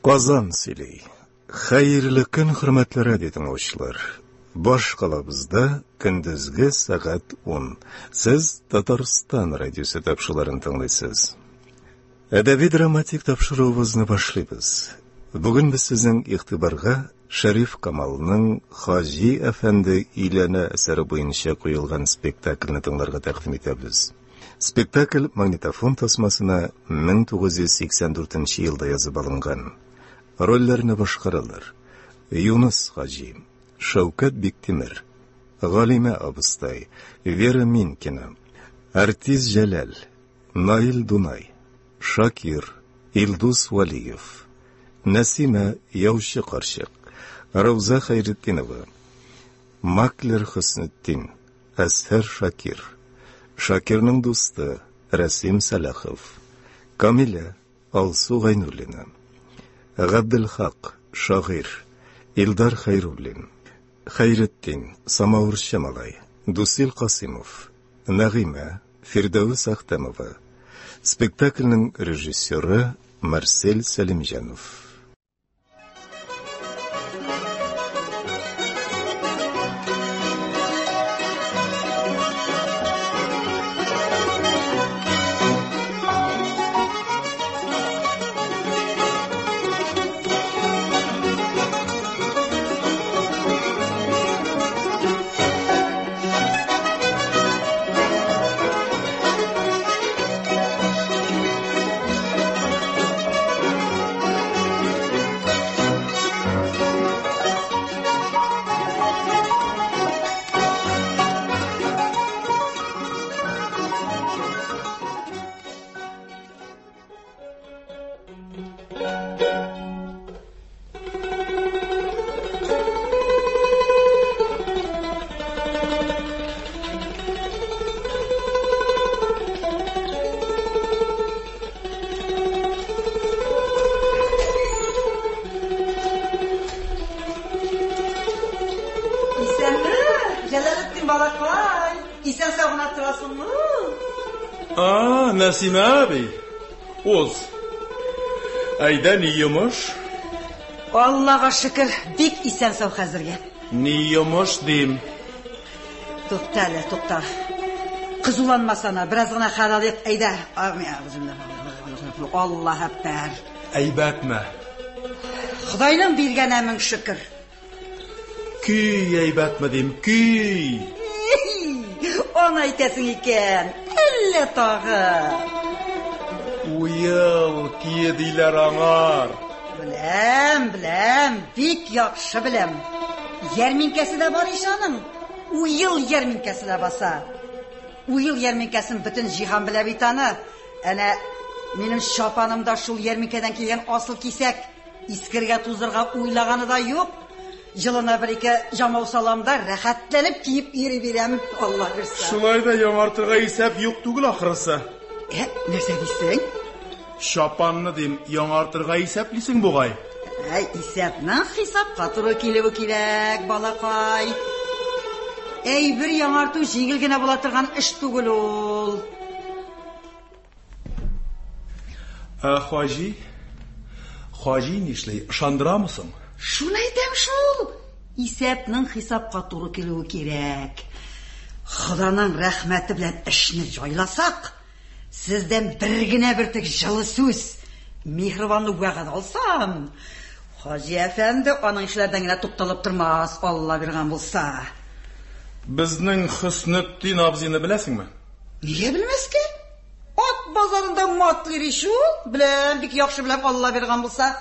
Казан сөйли. Хәерле көн, хөрмәтле радио тыңлаучылар. Баш калабызда көндезге сәгать 10. Сез Татарстан радиосы тапшыруларын тыңлыйсыз. Әдәби драматик тапшыруыбызны башлыйбыз. Бүген без сезнең игътибарга Шәриф Камалның Хаҗи әфәнде өйләнә әсәре буенча куелган спектакльне тыңларга тәкъдим итәбез. Спектакль магнитофон тасмасына 1984 елда язып алынган. Рольләрне башкаралар: Юныс Хаҗи, Шәүкәт Биктимер, Галимә абыстай, Вера Минкина, Артист Җәләл, Наил Дунай, Шакир, Илдус Вәлиев, Нәсимә Яучы карчык, Рауза Хәйретдинова, Маклер Хөснетдин, Әзһәр Шакир, Шакирның дусты Рәсим Сәлахов, Камилә, Алсу Гайнуллина, Габделхак, шагыйрь, Илдар Хәйруллин, Хәйретдин, самавырчы малай, Дусил Касыймов, Нәгыймә, Фирдәвес Әхтәмова. Спектакльнең режиссеры Марсель Сәлимҗанов. Исәнме, Җәләлетдин балакай. Исән сау гына торасыңмы? А, Нәсимә әби. Уз. Әйдә, ни йомыш? Аллага шөкер, бик исән сау хәзергә. Ни йомыш дим? Тукта әле, тукта. Кызуланмасана, бераз гына хәл алыйк. Әйдә. Аллаһ әкбәр. Әйбәтме? Ходайның биргәнә мең шөкер. Көй әйбәтме дим, көй. Аны әйтәсең икән, әллә тагы. Уел көе диләр аңар. Беләм, беләм, бик яхшы беләм. Ярминкәсе дә бар ич аның. Уел ярминкәсе дә баса. Уел ярминкәсен бөтен җиһан белә бит аны. Әнә минем чапаным да шул ярминкәдән килгән асыл кисәк. Искергә тузырга уйлаганы да юк. Елына бер-ике жамау салам да рәхәтләнеп киеп йөри бирәм, Алла бирсә. Шулай да яңартырга исәп юк түгел ахрысы. Ә, нәрсә дисең? Чапанны дим, яңартырга исәплисең бугай. Ә, исәпнең хисапка туры килүе кирәк, балакай. Әйбер яңарту җиңел генә була торган эш түгел ул. Ә Хаҗи? Хаҗи нишли? Ышандырамы соң? Шуны әйтәм шул. Исәпнең хисапка туры килүе кирәк. Ходаның рәхмәте белән эшне җайласак, сездән бер генә бөртек җылы сүз, миһербанлы вәгъдә алсам, Хаҗи әфәнде аның эшләрдән генә тукталып тормас, Алла биргән булса. Безнең Хөснетдин абзыйны беләсеңме? Нигә белмәскә? Ат базарында матлер ич ул. Беләм, бик яхшы беләм, Алла биргән булса.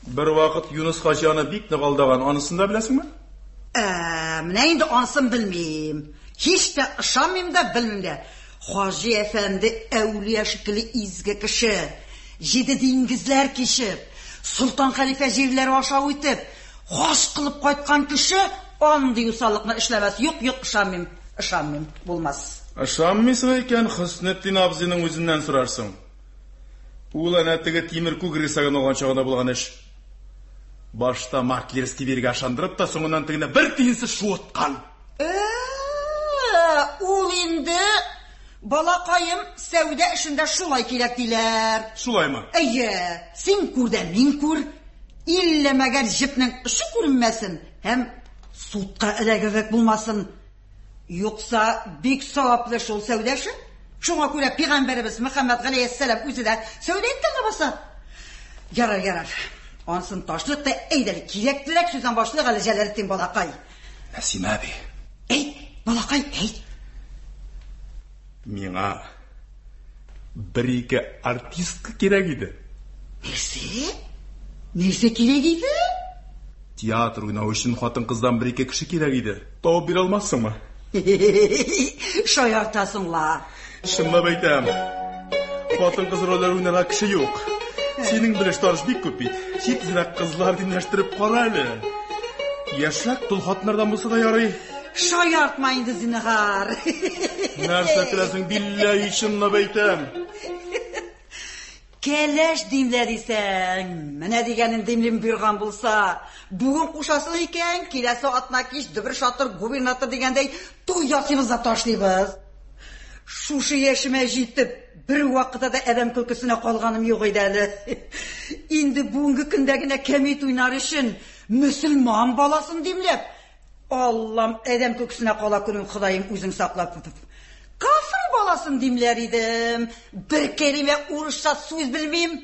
Бервакыт Юныс хаҗи аны бик нык алдаган, анысын да беләсеңме? Ә, менә инде анысын белмим. Һич тә ышанмыйм да, белмим дә. Хаҗи әфәнде әүлия шикелле изге кеше. Җиде диңгезләр кичеп, солтан хәлифә җирләре аша үтеп, хаҗ кылып кайткан кеше андый усаллыкны эшләмәс. Юк, юк, ышанмыйм, ышанмыйм, булмас. Ышанмыйсың икән, Хөснетдин абзыйның үзеннән сорарсың. Ул әнә теге тимер күк рисагын алган чагында булган эш. Башта маклерский биргә ышандырып та, соңыннан тегене бер тиенсез шуыткан. Ә, ул инде балакаем сәүдә эшендә шулай кирәк диләр. Шулаймы? Әйе, син күр дә мин күр. Иллә мәгәр җепнең очы күренмәсен һәм судка эләгерлек булмасын. Юкса бик саваплы шул сәүдә эше. Шуңа күрә пигамбәребез Мөхәммәд галәйһиссәлам үзе дә сәүдә иткән ләбаса. Ярар, ярар. Ансын ташлыйк та, әйдә әле, кирәклерәк сүздән башлыйк әле, Җәләлетдин балакай. Нәсимә әби. Әйт, балакай, әйт. Миңа бер-ике артистка кирәк иде. Нәрсә? Нәрсә кирәк иде? Театр уйнау өчен хатын-кыздан бер-ике кеше кирәк иде. Табып бирә алмассыңмы? Шаяртасың ла. Чынлап әйтәм. Хатын-кыз рольләре уйнарга кеше юк. Синең белеш таныш бик күп бит. Җитезрәк кызлар димләштереп кара әле. Яшьрәк тол хатыннардан булса да ярый. Шаяртма инде, зинһар. Нәрсә көләсең, билләһи, чынлап әйтәм. Кәләш димлә дисәң, менә дигәнен димлим боерган булса. Бүген кушасың икән, киләсе атна кич дөбер-шатыр губернатор дигәндәй туй ясыйбыз да ташлыйбыз. Шушы яшемә җитеп, бер вакытта да адәм көлкесенә калганым юк иде әле. Инде бүгенге көндә генә кәмит уйнар өчен мөселман баласын димләп, Аллам, адәм көлкесенә кала күрмим, Ходаем, үзең сакла. Кафыр баласын димләр идем. Бер кәлимә урысча сүз белмим.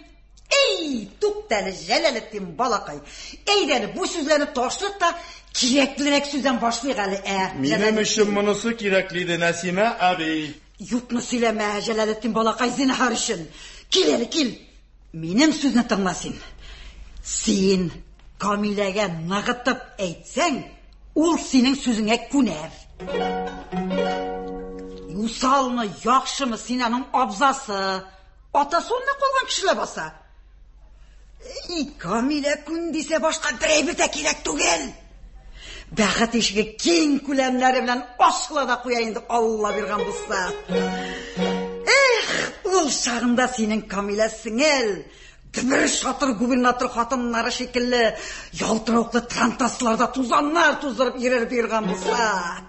Эй, туктале, Җәләлетдин балакай. Әйдә әле, бу сүзләрне ташлыйк та, кирәклерәк сүздән башлыйк әле, ә. Минем өчен монысы кирәкле иде, Нәсимә әби. Юкны сөйләмә, Җәләлетдин балакай, зинһар өчен. Кил әле, кил. Минем сүзне тыңла син. Син Камиләгә ныгытып әйтсәң, ул синең сүзеңә күнәр. Усалмы, яхшымы, син аның абзасы. Атасы урынына калган кеше ләбаса. И, Камилә күн дисә, башка бер әйбер дә кирәк түгел. Бәхет ишеге киң күләмнәре белән ачыла да куя инде Алла биргән булса. Эх, ул чагында синең Камилә сеңел, дөбер шатыр губернатор хатыннары шикелле ялтыравыклы трантасларда тузаннар туздырып йөрер биргән булса.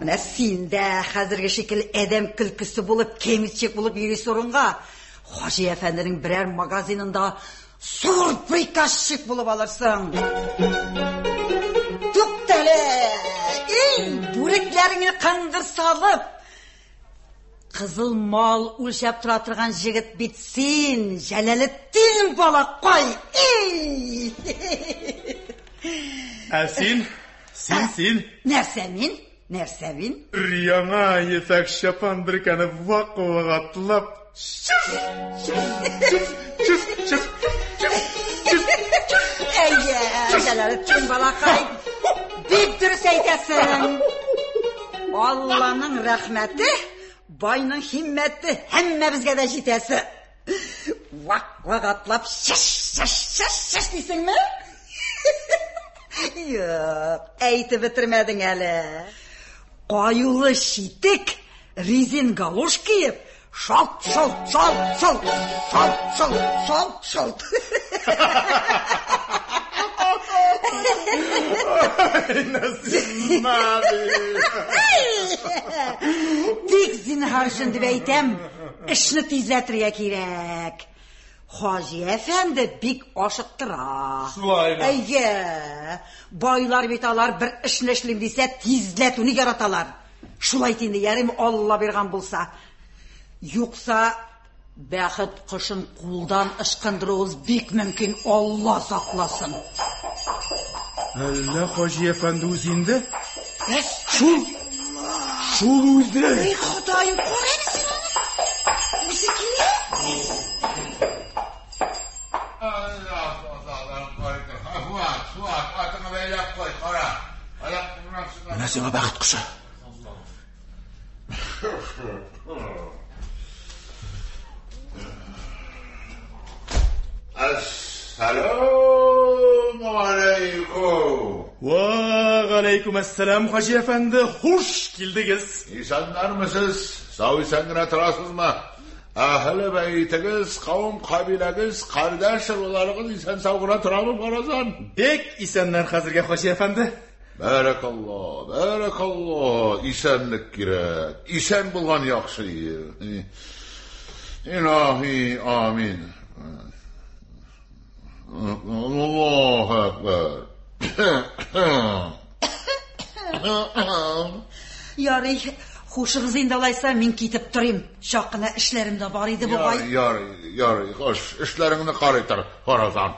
Менә син дә хәзерге шикелле адәм көлкесе булып, кемичек булып йөрисе урынга, Хаҗи әфәнденең берәр магазинында Зур приказчик булып алырсың. Туктале! Эй, бүрекләреңне кыңгыр салып, кызыл мал үлчәп тора торган җегет бит син, Җәләлетдин балакай! Эй! Ә син? Син, син? Нәрсә мин? Нәрсә мин? Өр-яңа ефәк чапан бөркәнеп вак-вак атлап, чүф, чүф, чүф, чүф, чүф, чүф, чүф, чүф. Әйе, Җәләлетдин балакай, бик дөрес әйтәсең. Алланың рәхмәте, байның химмәте һәммәбезгә дә җитәсе. Вак-вак атлап, шеш, шеш, шеш, шеш дисеңме? Юк, әйтеп бетермәдең әле. Каюлы читек, резин галош киеп, шалт, шалт, шалт, шалт, шалт, шалт, шалт, шалт. Тик зинһар өчен дип әйтәм, эшне тизләтергә кирәк. Хаҗи әфәнде бик ашыктыра. Шулаймы? Әйе. Байлар бит алар бер эшне эшлим дисә, тизләтүне яраталар. Шулай ит инде, ярыймы, Алла биргән булса. Юкса бәхет кошын кулдан ычкындыруыбыз бик мөмкин, Алла сакласын. Әллә Хаҗи әфәнде үзе инде? Әс, Шул! Шул үзе! Эй, Ходаем, кара әле син аны! Үзе килә! Менә сиңа бәхет кошы. Әссәләмү алейкум. Вә галәйкүм әссәлам, хаҗи әфәнде, хуш килдегез. Исәннәрмесез? Сау исән генә торасызмы? Әһеле бәйтегез, кавым кабиләгез, кардәш ыруларыгыз исән сау гына торамы, фаразан? Бик исәннәр хәзергә, хаҗи әфәнде. Бәрәкалла, бәрәкалла, исәнлек кирәк. Исән булган яхшы. Илаһи, амин. Әкбәр. Ярый, хушыгыз инде алайса, мин китеп торыйм. Чак кына эшләрем дә бар иде бугай. Ярый, ярый, хуш, эшләреңне карый тор, Фаразан.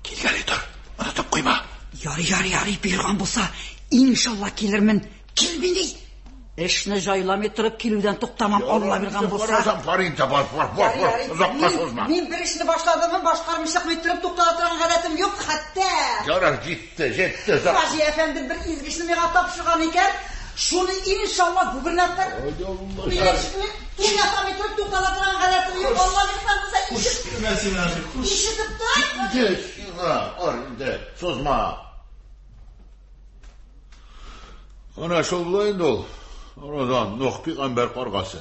Килгәли тор, онытып куйма. Ярый, ярый, ярый, боерган булса, иншалла килермен. Килми. Эшне җайламый торып килүдән туктамам, Алла биргән булса. Фаразан, бар инде, бар, бар, бар, бар, озакка сузма. Мин бер эшне башладыммы, башкармый чыкмый торып туктала торган гадәтем юк, хәтта. Ярар, җитте, җитте, озак. Хаҗи әфәнде бер изге эшне миңа тапшырган икән, шуны иншалла губернатор туй ясамый торып туктала торган гадәтем юк, Алла биргән булса, ишетеп тор. Инде сиңа, бар инде, сузма. Ана шул була инде ул. Рамазан, Нух пигамбәр каргасы.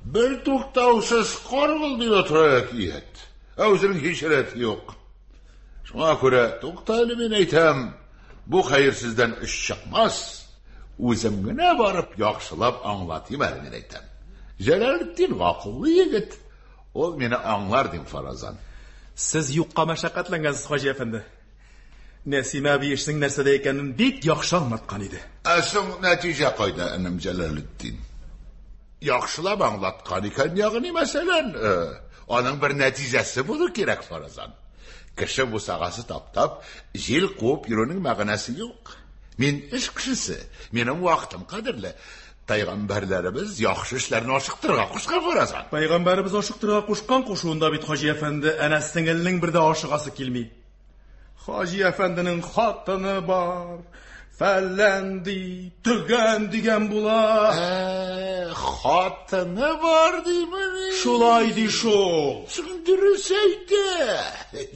Бер туктаусыз каргылдый да тора әкият. Ә үзенең һич рәте юк. Шуңа күрә, тукта әле мин әйтәм, бу хәерсездән эш чыкмас. Үзем генә барып яхшылап аңлатыйм әле мин әйтәм. Җәләлетдин гакыллы егет. Ул мине аңлар дим фаразан. Сез юкка мәшәкатьләнгәнсез, Хаҗи әфәнде. Нәсимә әби эшнең нәрсәдә икәнен бик яхшы аңлаткан иде. Ә соң нәтиҗә кайда, энем Җәләлетдин? Яхшылап аңлаткан икән, ягъни мәсәлән, аның бер нәтиҗәсе булу кирәк, фаразан. Кеше бусагасы таптап, җил куып йөрүнең мәгънәсе юк. Мин эш кешесе, минем вакытым кадерле. Пәйгамбәрләребез яхшы эшләрне ашыктырырга кушкан, фаразан. Пәйгамбәребез ашыктырырга кушкан кушуында бит, Хаҗи әфәнде, әнә сеңелнең бер дә ашыгасы килми. Хаҗи әфәнденең хатыны бар, фәлән ди, төгән дигән була. Хатыны бар димени? Шулай ди шул. Соң дөрес әйтә.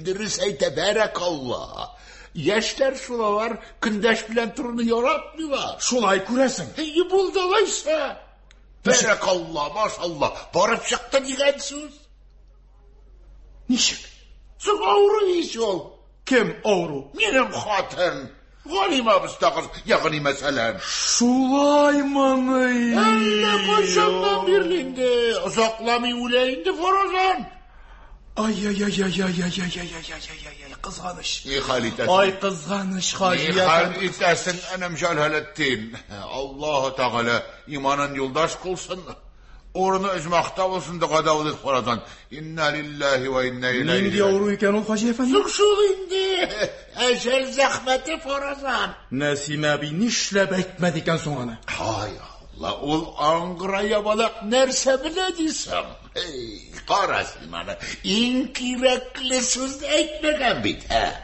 Дөрес әйтә, бәрәкалла. Яшьләр шулалар көндәш белән торуны яратмыйлар. Шулай күрәсең. Әйе, булды алайса. Бәрәкалла, машалла, барып чыкты дигән сүз. Ничек? Соң авыру ич ул. Кем авыру? Минем хатын. Галим абыстагыз, ягъни мәсәлән. Шулаймыни? Әллә кайчаннан бирле инде, озакламый үлә инде фаразан. Ай-яй-яй-яй-яй-яй-яй-яй-яй-яй-яй, кызганыч. Ни хәл итәсең? Ай, кызганыч, Хаҗи. Ни хәл итәсең, энем Җәләлетдин? Аллаһы Тәгалә иманын юлдаш кылсын. Урыны оҗмахта булсын, догада булыйк фаразан. Инна лиллаһи ва инна иләйһи. Нинди авыру икән ул, Хаҗи әфәнде? Соң шул инде. Әҗәл зәхмәте фаразан. Нәсимә әби нишләп әйтмәде икән соң аны? Ай, Алла, ул аңгыра ябалак нәрсә белә дисең? Эй, кара син аны. Иң кирәкле сүз әйтмәгән бит, ә?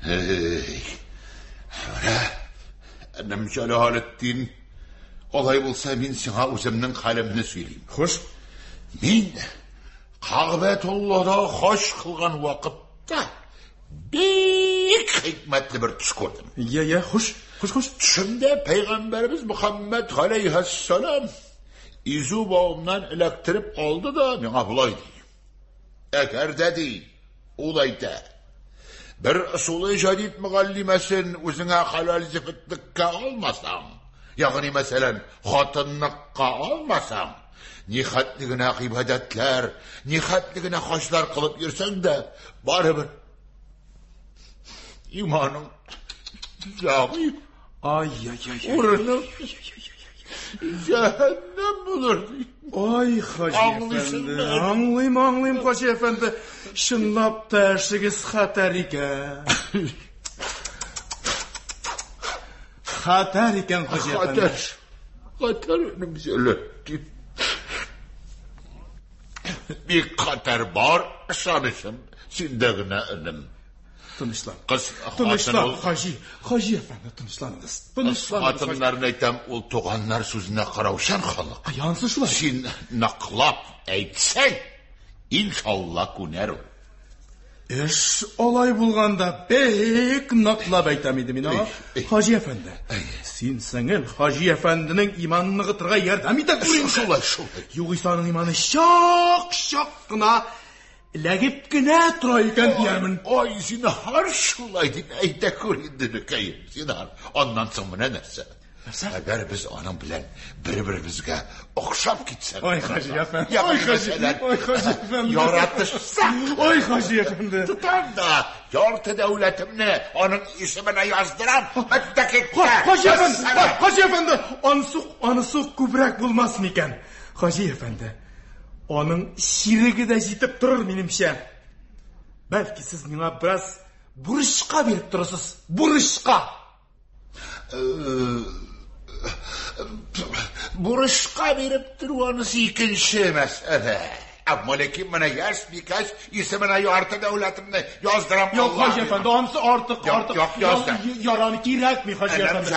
Эй, менә, энем Җәләлетдин, алай булса мин сиңа үземнең хәлемне сөйлим. Хуш. Мин Кәгъбәтуллада хаҗ кылган вакытта бик хикмәтле бер төш күрдем. Я, я, хуш, хуш, хуш. Төшемдә пәйгамбәребез Мөхәммәд галәйһиссәлам изү бавымнан эләктереп алды да миңа болай ди. Әгәр дә ди, ул әйтә, бер ысулы җәдид мөгаллимәсен үзеңә хәләл җефетлеккә алмасаң, ягъни мәсәлән, хатынлыкка алмасаң, ни хәтле генә гыйбадәтләр, ни хәтле генә хаҗлар кылып йөрсәң дә, барыбер иманың зәгыйф, Ай-яй-яй. урының җәһәннәм булыр ди. Ай, Хаҗи Аңлыйсыңмы? әфәнде, аңлыйм, аңлыйм, Хаҗи әфәнде. Чынлап та эшегез хәтәр икән. Хәтәр икән, Хаҗи әфәнде. Хәтәр, хәтәр энем Җәләлетдин. Бик хәтәр бар, ышанычым синдә генә, энем. Тынычлан. Кыз хатын Тынычлан, ул. Хаҗи. Хаҗи әфәнде, тынычланыгыз. Тынычланыгыз. Хатыннарны әйтәм, ул туганнар сүзенә караучан халык. Хаҗи. Янсы шулай. Син ныклап әйтсәң, иншалла күнәр ул. Эш алай булганда бик ныклап әйтәм инде мин аңа. Эй, эй. Хаҗи әфәнде, син сеңел Хаҗи әфәнденең иманын ныгытырга ярдәм итә күр инде. Шулай, шулай. Югыйсә аның иманы чак-чак кына эләгеп кенә тора икән диярмен. Ай, зинһар шулай дип әйтә күр инде, нөкәем, зинһар. Аннан соң менә нәрсә. Әгәр без аның белән бер-беребезгә охшап китсәк. Ой, Хаҗи әфәнде. Ой, Хаҗи, ой, Хаҗи әфәнде. Яратышсак. Ой, Хаҗи әфәнде. Тотам да ярты дәүләтемне аның исеменә яздырам. Мәктәккә. Хаҗи әфәнде, Хаҗи әфәнде, анысы, анысы күбрәк булмас микән? Хаҗи әфәнде, аның чиреге дә җитеп торыр минемчә. Бәлки сез миңа бераз бурычка биреп торасыз. Бурычка. Бурычка биреп тору анысы икенче мәсьәлә. Әмма ләкин менә яшь бикәч исеменә ярты дәүләтемне яздырам. Юк, Хаҗи әфәнде, анысы артык, артык. Юк, язды. Яраны кирәкми, Хаҗи әфәнде.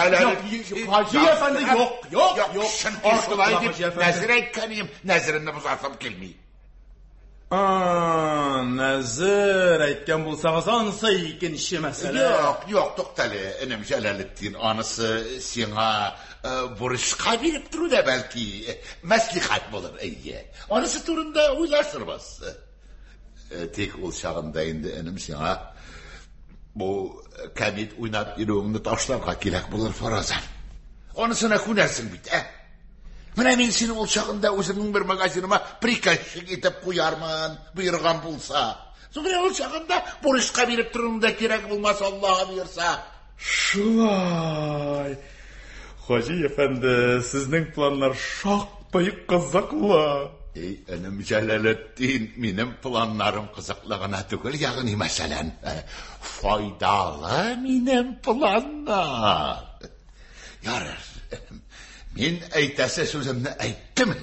Хаҗи әфәнде, юк, юк, юк. Чөнки шулай дип нәзер әйткән идем, нәзеремне бозасым килми. А, нәзер әйткән булсагыз, анысы икенче мәсьәлә. Юк, юк, туктале, энем Җәләлетдин, анысы сиңа бурычка биреп тору да бәлки мәслихәт булыр, әйе. Анысы турында уйлашырбыз. Тик ул чагында инде, энем, сиңа бу кәмит уйнап йөрүеңне ташларга кирәк булыр, фаразан. Анысына күнәрсең бит, ә? Менә мин сине ул чагында үземнең бер магазиныма приказчик итеп куярмын, боерган булса. Менә ул чагында бурычка биреп торуың да кирәк булмас, Аллаһ боерса. Шулай. Хаҗи әфәнде, сезнең планнар шактый кызыклы. Эй, энем Җәләлетдин, минем планнарым кызыклы гына түгел, ягъни мәсәлән, файдалы минем планнар. Ярар, мин әйтәсе сүземне әйттем.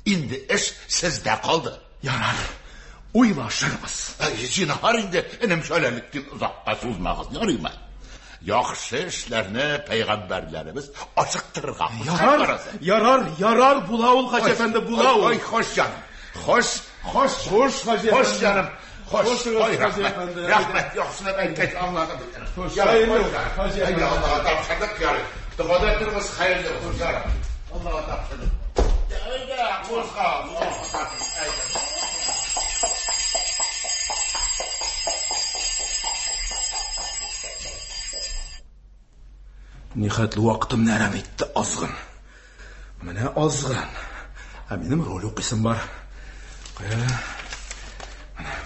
Инде эш сездә калды. Ярар, уйлашырбыз. Зинһар инде, энем Җәләлетдин, озакка сузмагыз, ярыймы? Яхшы эшләрне пәйгамбәрләребез ашыктырырга. Ярар, ярар, ярар, була ул, Хаҗи әфәнде, була ул. Ой, хош җаным. Хош, хош, хош, Хаҗи әфәнде. Хош җаным. Хош, ой, рәхмәт. Рәхмәт, яхшылап әйткәч аңладым. Хош, хәерле, Хаҗи әфәнде. Аллаһка тапшырдык, ярый. Догада торыгыз, хәерле булсын, ярый. Аллаһка тапшырдык. Әйдә, кузгал, Аллаһка тапшырдык. Әйдә. Нихәтле вакытымны әрәм итте азгын. Менә азгын. Ә минем роль укыйсым бар. Кая? Менә.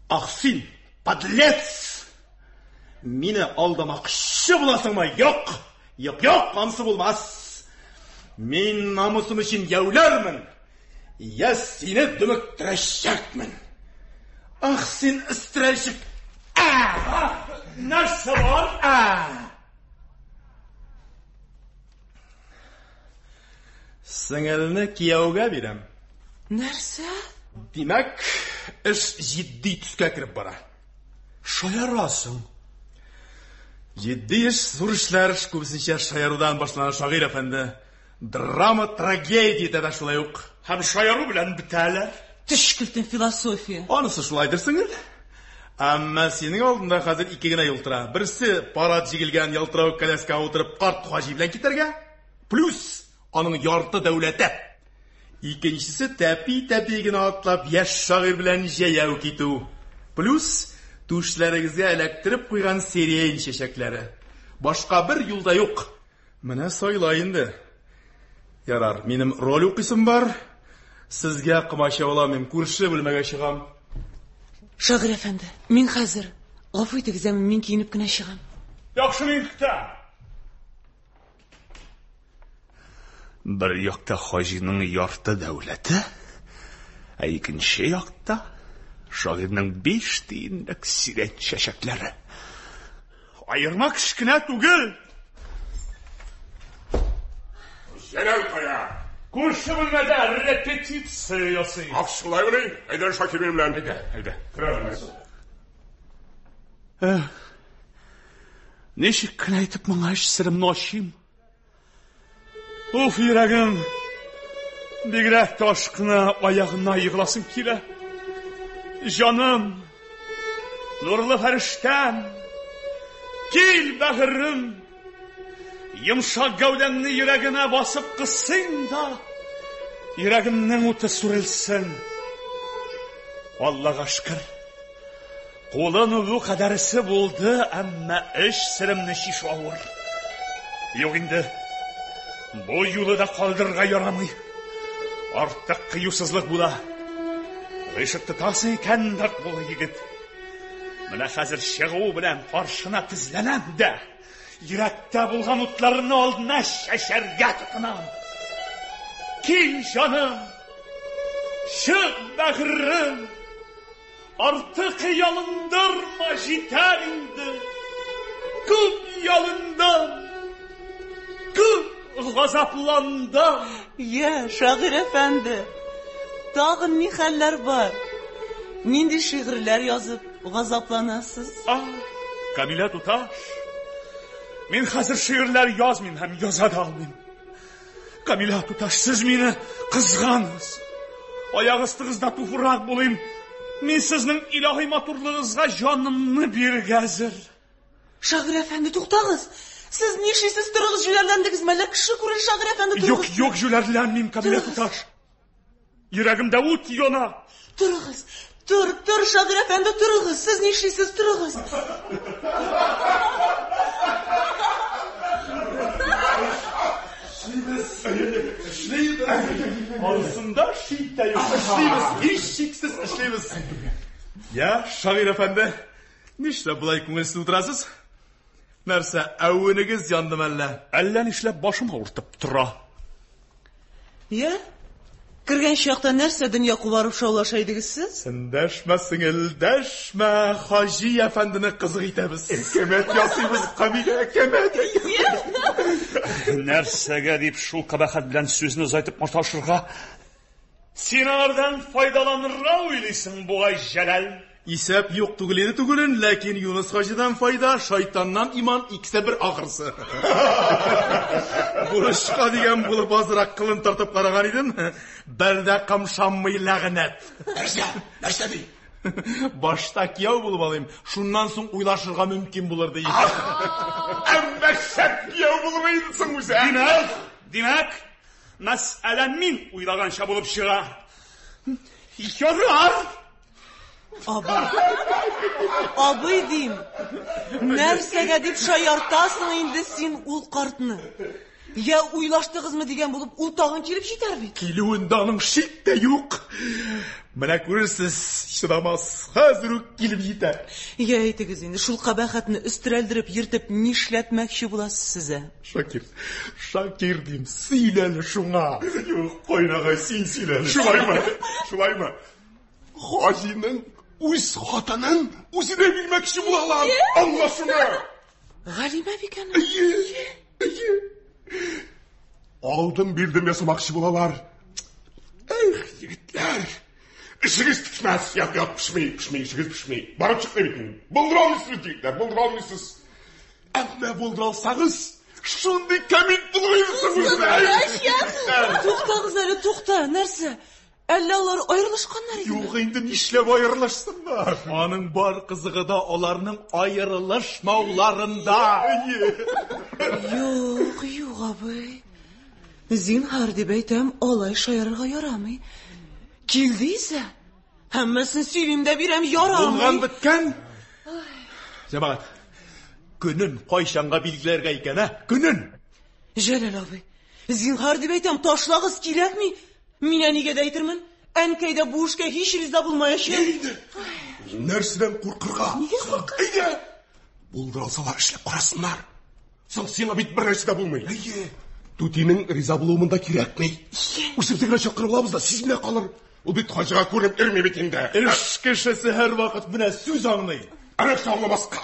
Ах син, подлец! Мине алдамакчы буласыңмы? Юк! Юк, юк, анысы булмас. Мин намусым өчен яүләрмен. Я сине дөмектерәчәкмен. Ах син, өстерәлчек! Нәрсә бар? Сеңелне кияүгә бирәм. Нәрсә? Димәк, эш җитди төскә кереп бара. Шаярасың. Җитди эш, зур эшләр күбесенчә шаярудан башлана, шагыйрь әфәнде. Драма, трагедия дә шулай ук. Һәм шаяру белән бетәләр. Төшкелтен философия. Анысы шулайдыр, сеңел. Әмма синең алдында хәзер ике генә юл тора. Берсе парад җигелгән ялтыравык коляскага утырып карт хаҗи белән китәргә, плюс аның ярты дәүләте. Икенчесе тәпи-тәпи генә атлап яшь шагыйрь белән җәяү китү, плюс түшләрегезгә эләктереп куйган сирень чәчәкләре. Башка бер юл да юк. Менә сайла инде. Ярар, минем роль укыйсым бар. Сезгә комачауламыйм, күрше бүлмәгә чыгам. Шагыйрь әфәнде, мин хәзер. Гафу итегез, әмма мин киенеп кенә чыгам. Яхшы, мин көтәм. Бер якта хаҗиның ярты дәүләте, ә икенче якта шагыйрьнең 5 тиенлек сирень чәчәкләре. Аерма кечкенә түгел. Җәләл кая? Күрше бүлмәдә репетиция ясый. Ах, шулай мыни? Әйдә, Шакир минем белән. Әйдә, әйдә. Керәбез. Ничек кенә итеп моңа эч серемне ачыйм? Уф, йөрәгем! Бигрәк тә ашкына аягына егыласым килә. Җаным, нурлы фәрештәм, кил, бәгырем! Йомшак гәүдәңне йөрәгемә басып кысыйм да, йөрәгемнең уты сүрелсен. Аллага шөкер, кулын үбү кадәресе булды, әмма эч серемне чишү авыр. Юк инде. Бу юлы да калдырырга ярамый. Артык кыюсызлык була. Гыйшык тотасың икән, нык бул, егет. Менә хәзер чыгу белән каршына тезләнәм дә, йөрәктә булган утларны алдына чәчәргә тотынам. Кил, җаным, чык, бәгырем, артык ялындырма, җитәр инде. Күп ялындым, күп газапландым. Я, шагыйрь әфәнде, тагын ни хәлләр бар? Нинди шигырьләр язып газапланасыз? А, Камилә туташ, мин хәзер шигырьләр язмыйм һәм яза да алмыйм. Камилә туташ, сез мине кызганыгыз. Аяк астыгызда туфрак булыйм. Мин сезнең илаһи матурлыгыгызга җанымны бирергә әзер. Шагыйрь әфәнде, туктагыз. Сез нишлисез, торыгыз, җүләрләндегезме? Әллә кеше күрер, шагыйрь әфәнде, Юк, торыгыз. юк, җүләрләнмим, Камилә туташ. Йөрәгемдә ут яна. Торыгыз. Тор, тор, шагыйрь әфәнде, торыгыз. Сез нишлисез, торыгыз. Эшлибез, эшлибез. Анысында шик тә юк. Эшлибез, һичшиксез эшлибез. Я, шагыйрь әфәнде, нишләп болай күңелсез утырасыз? Нәрсә, әвенегез яндымы әллә? Әллә нишләп башым авыртып тора. Я, кергән чакта нәрсә дөнья кубарып шаулаша идегез сез? Эндәшмә, сеңел, дәшмә, Хаҗи әфәндене кызык итәбез. Әкәмәт ясыйбыз, Камилә, әкәмәт. Нәрсәгә дип шул кабахәт белән сүзне озайтып маташырга? Син аңардан файдаланырга уйлыйсың бугай, Җәләл. Исәп юк түгел иде түгелен, ләкин Юныс хаҗидан файда, шайтаннан иман икесе бер ахырсы. Бурычка дигән булып азрак кылын тартып караган идем, бер дә кымшанмый ләгънәт. Нәрсә? Нәрсә ди? Башта кияү булып алыйм, шуннан соң уйлашырга мөмкин булыр ди. Әмма шәп кияү булыр идесең үзе. Димәк, димәк, мәсьәлә мин уйлаганча булып чыга. Ярар. Абый. Абый дим. Нәрсәгә дип шаяртасың инде син ул картны? Я уйлаштыгызмы дигән булып, ул тагын килеп җитәр бит. Килүендә аның шик тә юк. Менә күрерсез, чыдамас, хәзер үк килеп җитәр. Я әйтегез инде, шул кабахәтне өстерәлдереп йөртеп нишләтмәкче буласыз сез, ә? Шакир, Шакир дим, сөйлә әле шуңа. Юк, кайнагай, син сөйлә әле. Шулаймы? Шулаймы? Хаҗиның үз хатынын үзенә бирмәкче булалар. Аңла шуны. Галимә бикәне. Әйе, әйе. Алдым бирдем ясамакчы булалар. Эх, егетләр. Эшегез пешмәс, як, як, пешми, пешми, эшегез пешми. Барып чыкмый бит. Булдыра алмыйсыз, егетләр, булдыра алмыйсыз. Әмма булдыра алсагыз, шундый кәмит булыр идесез үзенә. Туктагыз әле, тукта, нәрсә? Әллә алар аерылышканнар иде? Юк инде нишләп аерылышсыннар? Аның бар кызыгы да аларның аерылышмауларында. Юк, юк, абый. Зинһар дип әйтәм, алай шаярырга ярамый. Килде исә, һәммәсен сөйлим дә бирәм, ярамый. Булган беткән. Җәмәгать, көнен кайчанга билгеләргә икән, ә? Көнен! Җәләл абый, зинһар дип әйтәм, ташлагыз кирәкми. Мин әнигә дә әйтермен. Әнкәй дә бу эшкә һич риза булмаячак. Нәрсәдән куркырга? Нигә куркырга? Әйдә. Булдыра алсалар эшләп карасыннар. Соң сиңа бит бер нәрсә дә булмый. Әйе. Түтинең риза булуы монда кирәкми. Үзебез генә чакырып алабыз да сизмә калыр. Ул бит хаҗига күренеп йөрми бит инде. Эш кешесе һәрвакыт менә сүз аңлый. Нәрсә аңламаска?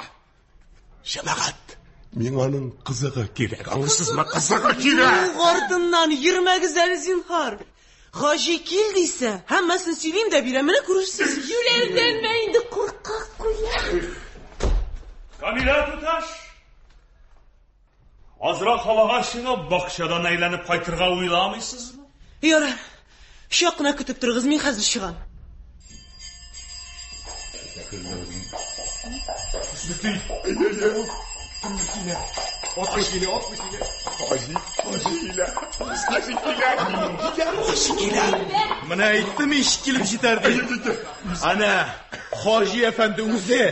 Җәмәгать, миңа аның кызыгы кирәк. Аңлыйсызмы? Кызыгы кирәк. Юк артыннан йөрмәгез әле зинһар. Хаҗи кил дисә, һәммәсен сөйлим дә бирәм, менә күрерсез. Юләрдәнмә инде, куркак куян. Камилә туташ, азрак һавага чыгып, бакчадан әйләнеп кайтырга уйламыйсызмы? Ярар, чак кына көтеп торыгыз, мин хәзер чыгам. Менә әйттем ич килеп җитәр дип. Әнә, Хаҗи әфәнде үзе.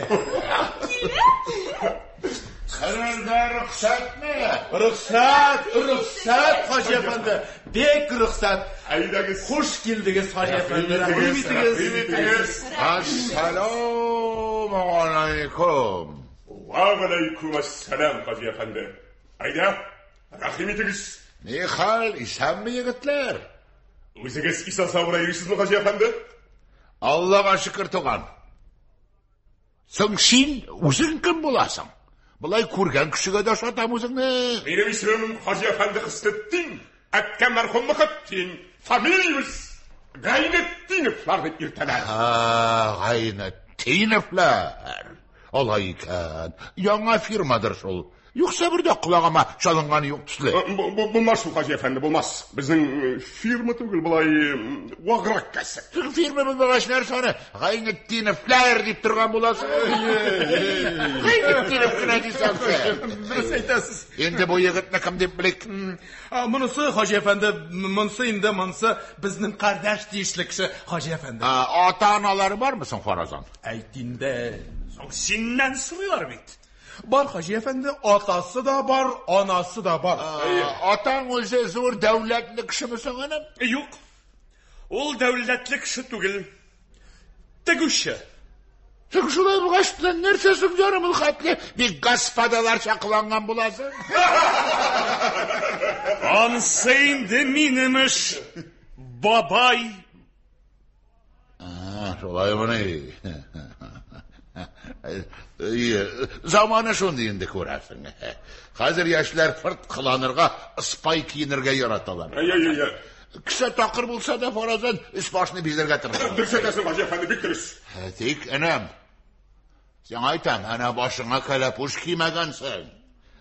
Керергә рөхсәтме? Рөхсәт, рөхсәт, Хаҗи әфәнде. Бик рөхсәт. Әйдәгез. Хуш килдегез, Хаҗи әфәнде. Рәхим итегез. Рәхим итегез. Ассаламу алейкум. Ва алейкум ассалам, Хаҗи әфәнде. Әйдә, рәхим итегез. Ни хәл, исәнме егетләр? Үзегез исән сау гына йөрисезме, Хаҗи әфәнде? Аллага шөкер, туган. Соң син үзең кем буласың? Болай күргән кешегә дә ошатам үзеңне. Минем исемем Хаҗи әфәнде Хөснетдин. Әткәм мәрхүм Мөхетдин. Фамилиябез Гайнетдиновлар дип йөртәләр. Гайнетдиновлар. Алай икән. Яңа фирмадыр шул. Юкса бер дә колагыма чалынганы юк төсле. Булмас шул, Хаҗи әфәнде, булмас. Безнең фирма түгел, болай ваграк кәсеп. Фирма булмагач нәрсә аны Гайнетдиновлар дип торган буласың. Гайнетдинов кенә дисәң син. Дөрес әйтәсез. Инде бу егетне кем дип белик? Монысы, Хаҗи әфәнде, монысы инде, монысы безнең кардәш тиешле кеше, Хаҗи әфәнде. Ата-аналары бармы соң, фаразан? Әйт инде. Соң синнән сорыйлар бит. Бар, Хаҗи әфәнде, атасы да бар, анасы да бар. Атаң үзе зур дәүләтле кешеме соң, энем? Юк. Ул дәүләтле кеше түгел. Тегүче. Соң шулай булгач, нәрсә соң җаным ул хәтле бик господаларча кыланган буласың? Ансы инде минем эш, бабай. Шулаймыни? Заманы шундый инде, күрәсең. Хәзер яшьләр фырт кыланырга, ыспай киенергә яраталар. Әй-әй-әй. Кесә такыр булса да, фаразан, өс башны бизәргә тырышалар. Дөрес әйтәсең, Хаҗи әфәнде, бик дөрес. Тик, энем, сиңа әйтәм, әнә башыңа кәләпүш кимәгәнсең.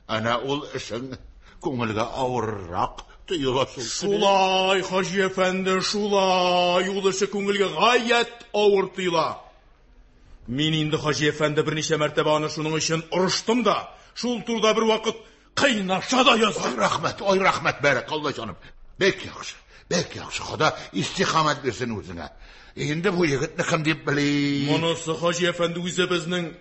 Әнә ул эшең күңелгә авыррак тоела шул. Шулай, Хаҗи әфәнде, шулай. Ул эше күңелгә гаять авыр тоела. Мин инде, Хаҗи әфәнде, берничә мәртәбә аны шуның өчен орыштым да, шул турыда бер вакыт кыйнаша да яздым. Ай рәхмәт, ай рәхмәт, бәрәкалла җаным. Бик яхшы, бик яхшы. Хода истиқамәт бирсен үзеңә. Инде бу егетне кем дип белим? Монысы, Хаҗи әфәнде, үзебезнең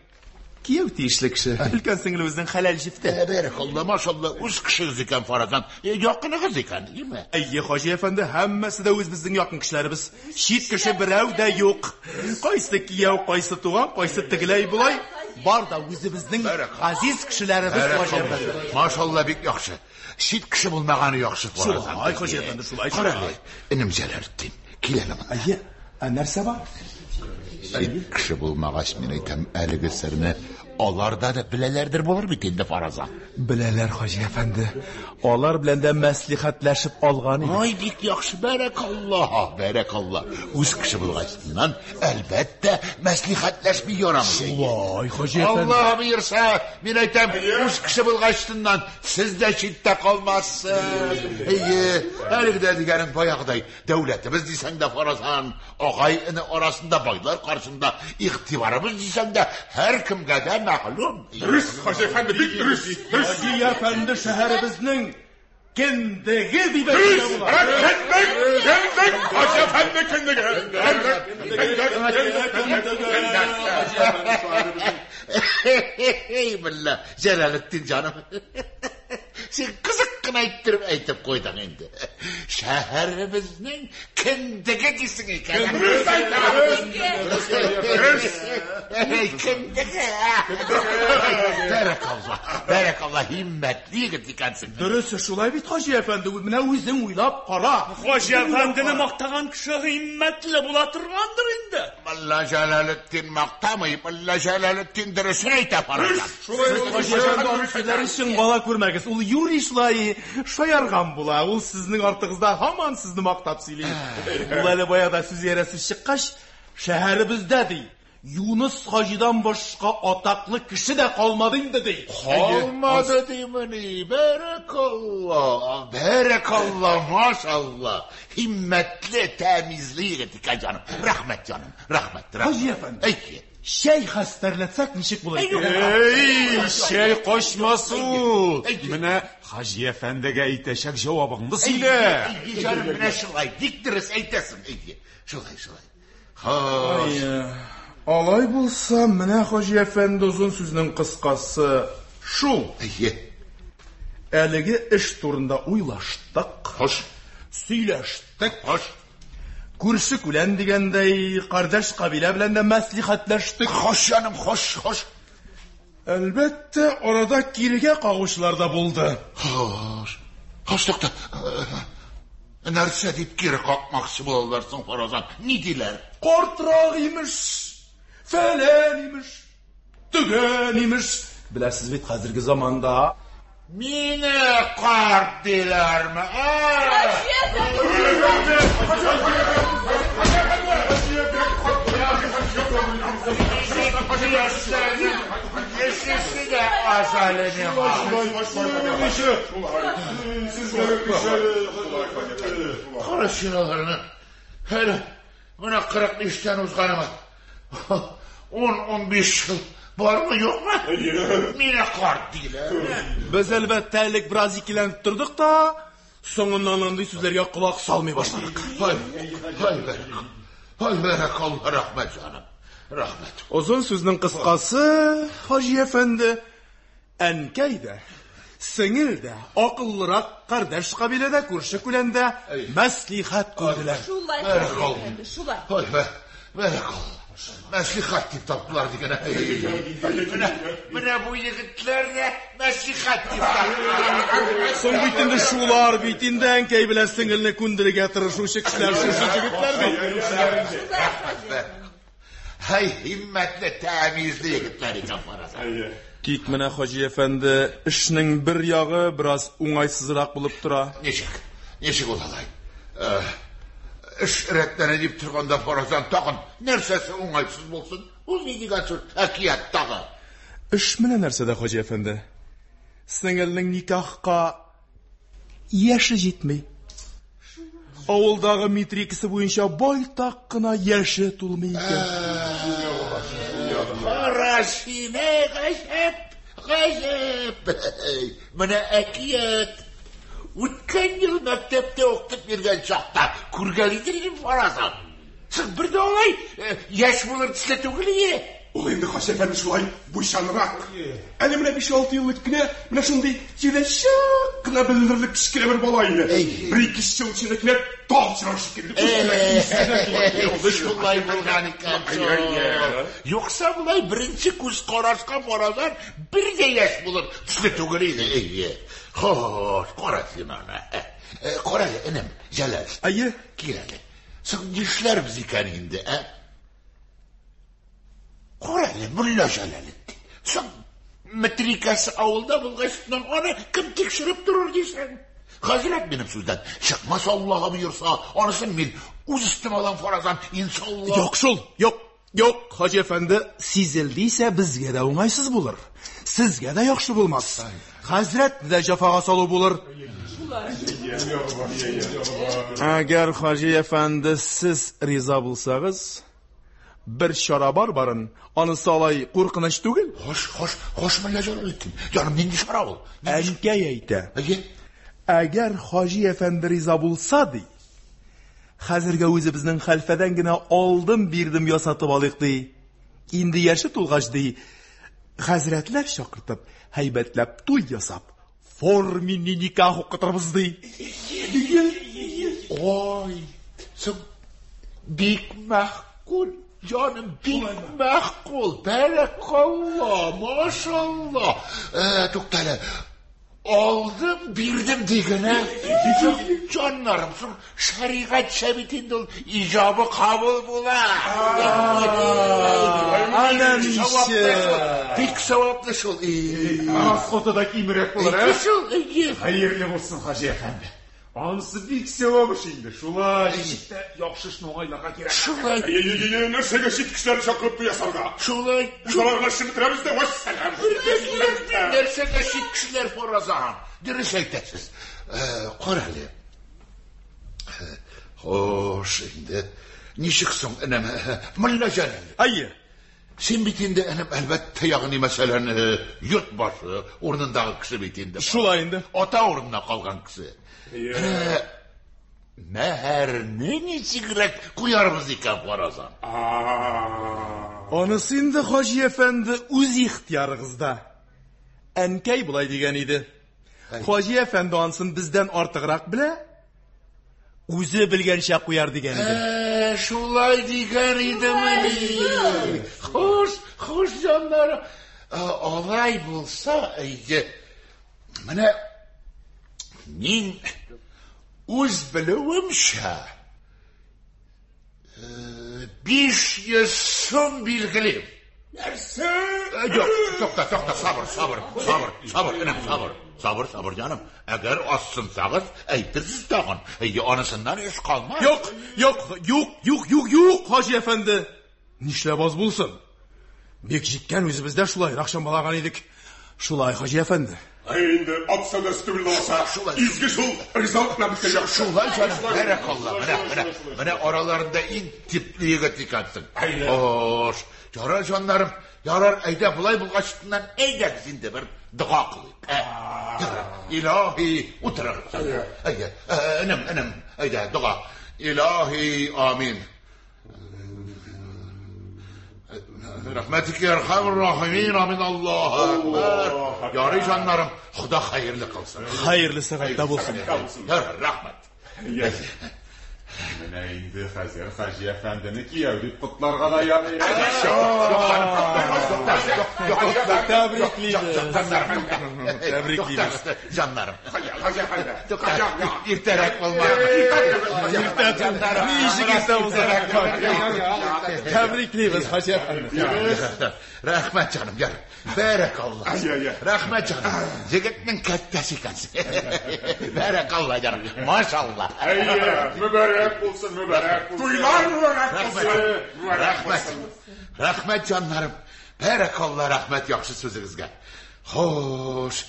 кияү тиешле кеше. Өлкән сеңлебезнең хәләл җефте. Бәрәкалла, машалла, үз кешегез икән, фаразан. Якыныгыз икән, димме? Әйе, Хаҗи әфәнде, һәммәсе дә үз безнең якын кешеләребез. Чит кеше берәү дә юк. Кайсы кияү, кайсы туган, кайсы тегеләй болай. Бар да үзебезнең газиз кешеләребез, Хаҗи әфәнде. Машалла, бик яхшы. Чит кеше булмаганы яхшы, фаразан. Шулай, Хаҗи әфәнде, шулай. Кара әле, энем Җәләлетдин, кил әле монда. Әйе, ә нәрсә бар? Чит кеше булмагач, мин әйтәм, әлеге серне алар да беләләрдер булыр бит инде, фаразан. Беләләр, Хаҗи әфәнде. Алар белән дә мәслихәтләшеп алган идек. Ай, бик яхшы, бәрәкалла, бәрәкалла. Үз кеше булгачыннан, әлбәттә, мәслихәтләшми ярамый. Шулай, Хаҗи әфәнде. Алла боерса, мин әйтәм, үз кеше булгачыннан сез дә читтә калмассыз. Әйе, әлеге дә дигәнең баягыдай, дәүләтебез дисәң дә, фаразан, агай эне арасында, байлар каршында игътибарыбыз дисәң дә, һәркемгә дә мәгълүм. Дөрес, Хаҗи әфәнде, бик дөрес. Дөрес. Хаҗи әфәнде шәһәребезнең кендеге дип Дөрес. әйтергә була. Кендек, кендек, Хаҗи әфәнде кендеге. Кендек, кендек, кендек, кендек. Ey billah, Celalettin canım. Sen kızık кына әйттереп әйтеп куйдың инде. Шәһәребезнең кендеге дисең икән. Дөрес әйтәм. Дөрес. Ey кендеге. Бәрәкалла, бәрәкалла, һиммәтле егет икәнсең. Дөресе шулай бит, Хаҗи әфәнде, менә үзең уйлап кара. Хаҗи әфәндене мактаган кеше гыйммәтле була торгандыр инде. Мулла Җәләлетдин мактамый, Мулла Җәләлетдин дөресен әйтә фаразан. Сез Хаҗи әфәнде аның сүзләрен чынга күрмәгез. Ул юри шулай шаярган була. Ул сезнең артыгызда һаман сезне мактап сөйли. Ул әле баягыда сүз иярә сүз чыккач, шәһәребездә ди, Юныс Хаҗидан башка атаклы кеше дә калмады инде ди. Калмады димени, бәрәкалла, бәрәкалла, машалла. Һиммәтле, тәмизле егет икән җаным. Рәхмәт җаным, рәхмәт, рәхмәт. Хаҗи әфәнде. Әйе. Чәй хәстәрләтсәк ничек булыр икән? Эй, чәй качмас ул. Менә Хаҗи әфәндегә әйтәчәк җавабыңны сөйлә. Әйе, җаным, менә шулай, бик дөрес әйтәсең. Әйе, шулай, шулай. Хош. Алай булса, менә Хаҗи әфәнде озын сүзнең кыскасы Шул. Әйе. Әлеге эш турында уйлаштык. Хош. Сөйләштек. Хош. Күрше күлән дигәндәй, кардәш кабилә белән дә мәслихәтләштек. Хош, җаным, хош, хош. Әлбәттә, арада кирегә кагучылар да булды. Хош. Хош, тукта. Нәрсә дип кире какмакчы булалар соң, Фаразан? Ни диләр? Картрак имеш, фәлән имеш, төгән имеш. Беләсез бит, хәзерге заманда. Мине карт диләрме? Яшесе дә аз әле миңа. Кара син аларны. Әле менә 45-тән узганыма. 10-15 ел бармы, юкмы? Мине карт диләр. Без әлбәттә элек бераз икеләнеп тордык та, соңыннан андый сүзләргә колак салмый башладык. Һай, һай, бәрәк. Һай, бәрәкалла, рәхмәт, җаным. Рәхмәт. Озын сүзнең кыскасы, Хаҗи әфәнде, әнкәй дә, сеңел дә, акыллырак кардәш кабиләдә, күрше күләндә мәслихәт күрделәр. Шулай, Бәрәкалла. әфәнде, шулай. Һай, бәрәкалла. Мәслихәт дип таптылар диген. Менә, менә бу егетләр дә мәслихәт дип таптылар. Соң бит инде шулар бит инде әнкәй белән сеңелне күндерергә тырышучы кешеләр шушы егетләр бит. Рәхмәт, бәрәкалла. Һай, һиммәтле, тәмизле егетләр икән Фаразан. Тик менә Хаҗи әфәнде, эшнең бер ягы бераз уңайсызрак булып тора. Ничек? Ничек ул алай? Эш рәтләнә дип торганда Фаразан тагын нәрсәсе уңайсыз булсын? Ул ни дигән сүз? Әкият тагы. Эш менә нәрсәдә, Хаҗи әфәнде. Сеңелнең никахка яше җитми. Авылдагы метрикасы буенча байтак кына яше тулмый икән. Кара сине, гаҗәп, гаҗәп. Менә әкият. Үткән ел мәктәптә укытып йөргән чакта күргән идем Фаразан. Сез бер дә алай яшь булыр төсле түгел ие. Ул инде Хаҗи әфәнде шулай буйчанрак. Әле менә 5-6 ел элек кенә менә шундый җирдә чак кына беленерлек кечкенә бер бала иде. Бер-ике ел эчендә кинәт тау чыгар шикелле. Шулай булган икән. Юкса болай беренче күз карашка Фаразан бер дә яшь булыр төсле түгел иде. Әйе. Хош, кара син аны. Кара әле, энем, Җәләл. Әйе. Кил әле. Соң нишләрбез икән инде, ә? Кара әле, Мулла Җәләлетдин. Соң метрикасы авылда булгач, аны кем тикшереп торыр дисең? Хәзрәт минем сүздән чыкмас, Аллаһы боерса, анысын мин үз өстемә алам, Фаразан, иншалла. Юк шул, юк, юк, Хаҗи әфәнде, сизелдисә безгә дә уңайсыз булыр. Сезгә дә яхшы булмас. Хәзрәтне дә җәфага салу булыр. Әгәр Хаҗи әфәнде сез риза булсагыз, бер чара бар барын, анысы алай куркыныч түгел. Хош, хош, хош, Мулла Җәләлетдин. Җаным, нинди чара ул? Әнкәй әйтә. Әйе. Әгәр Хаҗи әфәнде риза булса, ди, хәзергә үзебезнең хәлфәдән генә алдым бирдем ясатып алыйк, ди. Инде яше тулгач, ди, хәзрәтләр чакыртып, һәйбәтләп туй ясап, форменный никах укытырбыз, ди. Ой, соң бик мәгъкул, җаным, бик мәгъкул. Бәрәкалла, машалла. Тукта әле. Алдым, бирдем дигәнә. Җаннарым, соң шәригатьчә бит инде ул иҗабы кабул була. Ана ничек. Бик саваплы шул. Расходы да кимрәк булыр, ә? Шул, әйе. Хәерле булсын, Хаҗи әфәнде. Анысы бик савап эш инде. Шулай ничек тә яхшы эшне уңайларга кирәк. Шулай. Әйе, нәрсәгә чит кешеләрне чакырып туй ясарга? Шулай. Аларга эшне бетерәбез дә, вәссәлам. Нәрсәгә чит кешеләр, Фаразан? Дөрес әйтәсез. Кара әле. Хош, инде. Ничек соң, энем, Мулла Җәләл? Әйе. Син бит инде, энем, әлбәттә, ягъни мәсәлән, йорт башы урынындагы кеше бит инде. Шулай инде. Ата урынына калган кеше. Мәһәрне ничегрәк куярбыз икән, Фаразан? Анысы инде, Хаҗи әфәнде, үз ихтыярыгызда. Әнкәй болай дигән иде. Хаҗи әфәнде ансын бездән артыграк белә. Үзе белгәнчә куяр дигән иде. Ә, шулай дигән идемени? Хуш, хуш җаннарым. Ә, Алай булса, әйе. Менә мин үз белүемчә 500 сум билгелим. Нәрсә? Юк, тукта, тукта, сабыр, сабыр, сабыр, сабыр, энем, сабыр. Сабыр, сабыр, җаным. Әгәр азсынсагыз, әйтерсез тагын. Әйе, анысыннан эш калмас. Юк, юк, юк, юк, юк, юк, Хаҗи әфәнде. Нишләп аз булсын? Бик җиткән үзебездә шулайрак чамалаган идек. Шулай, Хаҗи әфәнде. Әй инде ат сәүдәсе түгел булса. Шулай. Изге шул, ризалык белән бетсә яхшы. Шулай, җаным, бәрәкалла, менә, менә, менә араларында иң типле егет икәнсең. Хош, ярар, җаннарым, ярар, әйдә, болай булгачтыннан әйдәгез инде бер дога кылыйк. Ә, ярар, илаһи, утырыгыз. Әйдә, энем, энем, әйдә, дога. Илаһи, амин. Рәхмәтик ярхамур рахимин, амин, Аллаһу акбар. Ярый, җаннарым, Хода хәерле кылсын. Хәерле сәгатьтә булсын. Ярар, рәхмәт. Менә инде хәзер Хаҗи әфәндене кияү дип котларга да ярый. Тәбриклибез. Тәбриклибез. Җаннарым. Иртәрәк булмады. Ничек иртә булса. Тәбриклибез, Хаҗи әфәнде. Рәхмәт, җаным, яр. Бәрәкалла. Рәхмәт, җаным. Егетнең кәттәсе икәнсең. Бәрәкалла, җаным. Машалла. Әйе, мөбарәк булсын, мөбарәк булсын. Туйлар мөбарәк булсын. Рәхмәт. Рәхмәт. Рәхмәт, җаннарым. Бәрәкалла, рәхмәт яхшы сүзегезгә. Хош.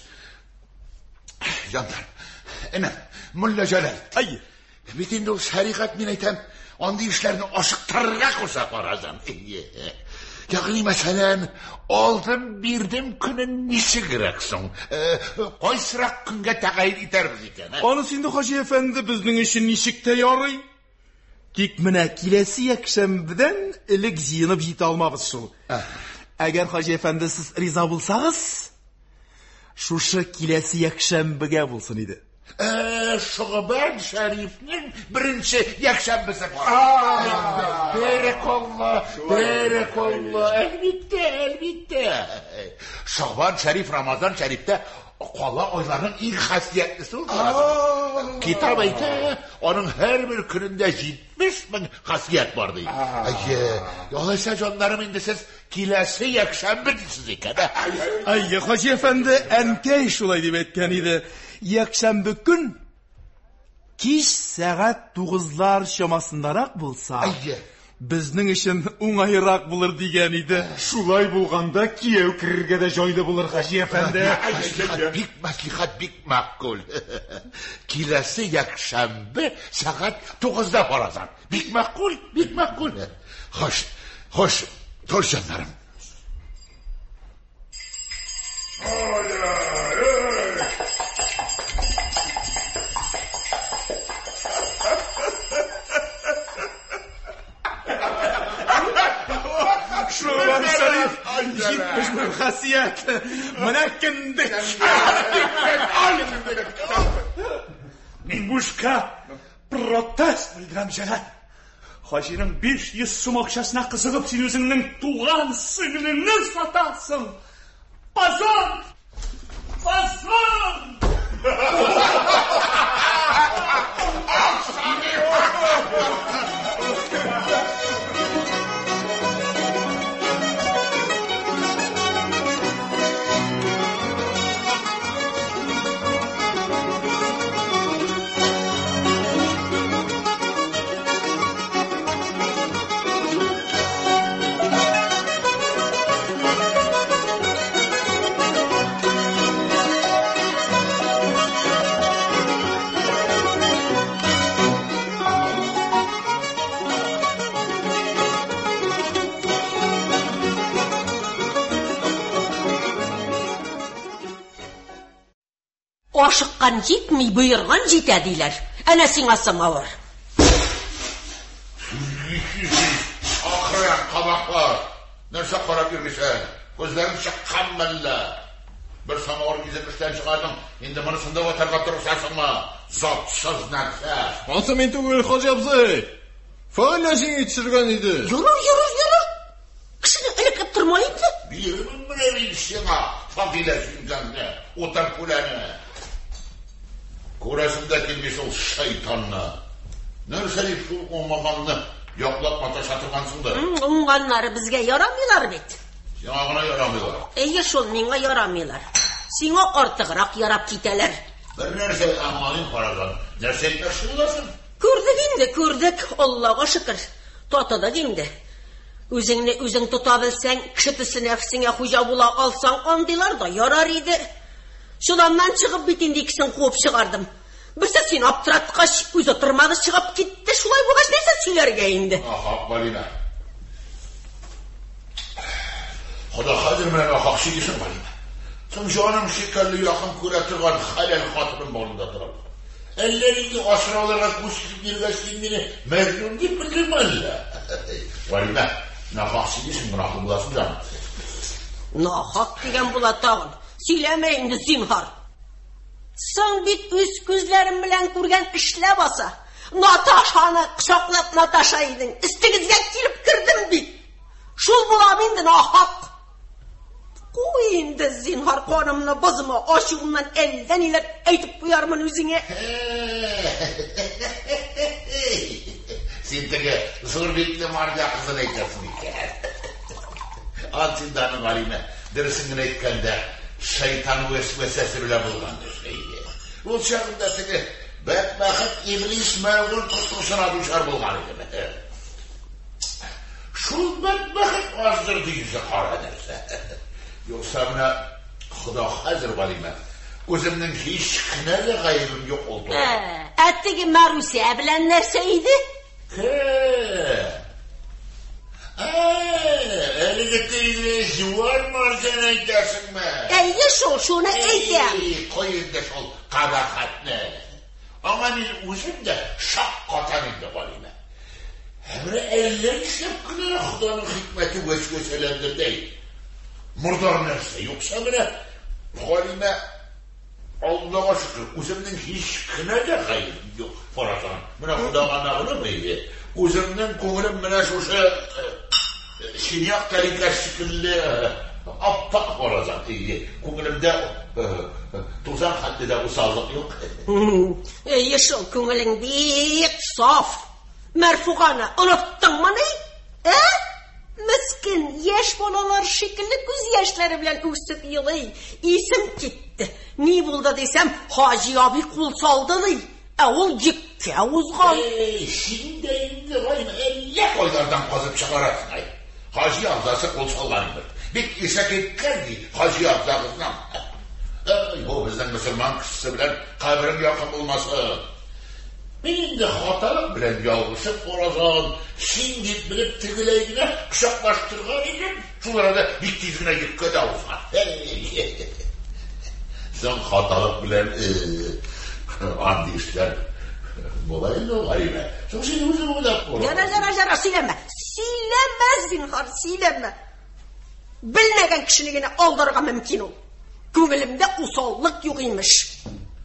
Җаннар. Энем, Мулла Җәләл. Әйе. Бит инде ул шәригать, мин әйтәм, андый эшләрне ашыктырырга куша фаразан. Әйе. Ягъни, мәсәлән, алдым бирдем көнен ничегрәк соң? Кайсырак көнгә тәгаен итәрбез икән? ә? Анысы инде Хаҗи әфәнде безнең өчен ничек тә ярый. Тик менә киләсе якшәмбедән элек җыенып җитә алмабыз шул. Әгәр Хаҗи әфәнде сез риза булсагыз, шушы киләсе якшәмбегә булсын иде. Шогыбән Шәрифнең беренче якшәмбесе бар. Бәрәкалла, бәрәкалла, әлбиттә, әлбиттә. Шогбан Шәриф Рамазан Шәрифтә кала айларның иң хасиятлесе ул. Китап әйтә, аның һәрбер көнендә 70 мең хасият бар ди. Әйе, алайса җаннарым инде сез киләсе якшәмбе дисез икән. ә? Әйе, Хаҗи әфәнде, әнкәй шулай дип әйткән иде. Якшәмбе көн кич сәгать 9-лар чамасындарак булса, Әйе. безнең өчен уңайрак булыр дигән иде. Шулай булганда кияү керергә дә җайлы булыр, Хаҗи әфәнде. Мәслихәт, бик мәслихәт, бик мәгъкуль. Киләсе якшәмбе сәгать 9-да баразан. Бик мәгъкуль, бик мәгъкуль. Хош, хош, тор җаннарым. Шулай Шәриф, 70 мең хасият. Менә кендек. Мин бу эшкә протест белдерәм, Җәләл. Хаҗиның 500 сум акчасына кызыгып, син үзеңнең туган сеңлеңне сатасың. Позор! Позор! Ашыккан җитми, боерган җитә диләр. Әнә сиңа самавыр. Ахыры кабаклар. Нәрсә карап йөрмисең? Күзләрең чыккан мәллә? Бер самавыр кизеп эштән чыгардың, инде монысын да ватарга тырышасыңмы? Затсыз нәрсә. Ансы мин түгел, Хаҗи абзый. Фәгыйлә җиңги төшергән иде. Ярар, ярар, ярар. Кешене эләкеп торма инде. Бирермен менә мин сиңа Фагыйлә җиңгәңне, утыр пүләне. Күрәсем дә килми шул шайтанны. Нәрсә дип шул уңмаганны яклап маташа торгансыңдыр? Уңганнары безгә ярамыйлар бит. Сиңа гына ярамыйлар. Әйе шул, миңа ярамыйлар. Сиңа артыграк ярап китәләр. Бер нәрсә аңламыйм, караган. Нәрсә әйтмәкче буласың? Күрдек инде, күрдек, Аллага шөкер. Татыдык инде. Үзеңне үзең тота белсәң, кеше төсле нәфсеңә хуҗа була алсаң, андыйлар да ярар иде. Чоланнан чыгып бит инде икесен куып чыгардым. Берсе син аптыраткач, үзе тормады, чыгып китте. Шулай булгач, нәрсә сөйләргә инде? Ахак, Галимә. Хода хәзер менә нахак сөйлисең, Галимә. Соң җаным шикелле якын күрә торган хәләл хатыным барында торып. Әллә нинди асрауларга күз кисеп йөргәч, син мине мәҗнүн дип белдеңме әллә? Галимә, нахак сөйлисең, гөнаһлы буласың, җаным. Нахак дигән була тагын. Сөйләмә инде, зинһар. Соң бит үз күзләрем белән күргән эшлә баса. Наташаны кочаклап Наташа идең. Өстегезгә килеп кердем бит. Шул буламы инде нахак? Куй инде, зинһар, канымны бозма, ачуымнан әллә ниләр әйтеп куярмын үзеңә. Син теге зур битле марҗа кызын әйтәсең икән. Ан син дә аны, Галимә, дөресен генә әйткәндә, шайтан вәсвәсәсе белән булган эш. Әйе. Ул чагында теге бәдбәхет иблис мәлгунь коткысына дучар булган идем. Шул бәдбәхет аздырды йөзе кара нәрсә. Юкса менә Хода хәзер, Галимә, үземнең һич кенә дә гаебем юк ул турыда. Ә теге Маруся белән нәрсә иде? Кем? Ә, әлеге теге җуан марҗаны әйтәсеңме? Әйе шул, шуны әйтәм. Эй, куй инде шул кабахәтне. Аңа мин үзем дә шаккатам инде, Галимә. Ә менә әллә нишләп кенә Ходаның хикмәте вәсвәсәләндерде. Мордар нәрсә, юкса менә Галимә, Аллага шөкер, үземнең һич кенә дә гаебем юк, карасаң. Менә Худага мәгълүм иде. Үземнең күңелем менә шушы чынаяк тәлинкә шикелле ап-ак карасаң. Әйе, күңелемдә тузан хәтле дә усаллык юк. Әйе шул, күңелең бик саф. Мәрфуганы оныттыңмыни? Ә? Мескен, яшь балалар шикелле күз яшьләре белән үксеп елый. Исем китте. Ни булды дисәм, Хаҗи абый кул салды ди. Ә ул йөккә узган. Эй, син дә инде, Галим, әллә кайлардан казып чыгарасың, ай. Хаҗи абзасы кул салган инде. Бик исе киткән ди Хаҗи абзагызның. Эй, бу безнең мөселман кешесе белән каберең якын булмасын. Мин инде хаталык белән ялгышып карасам, син дип белеп тегеләй генә кочаклаштырган идем. Шул арада бик тиз генә йөккә дә узган. Соң хаталык белән андый эшләр була инде ул, Галимә. Соң син үзең уйлап кара. Ярар, ярар, ярар, сөйләмә. Сөйләмә, зинһар, сөйләмә. Белмәгән кешене генә алдарга мөмкин ул. Күңелемдә усаллык юк имеш.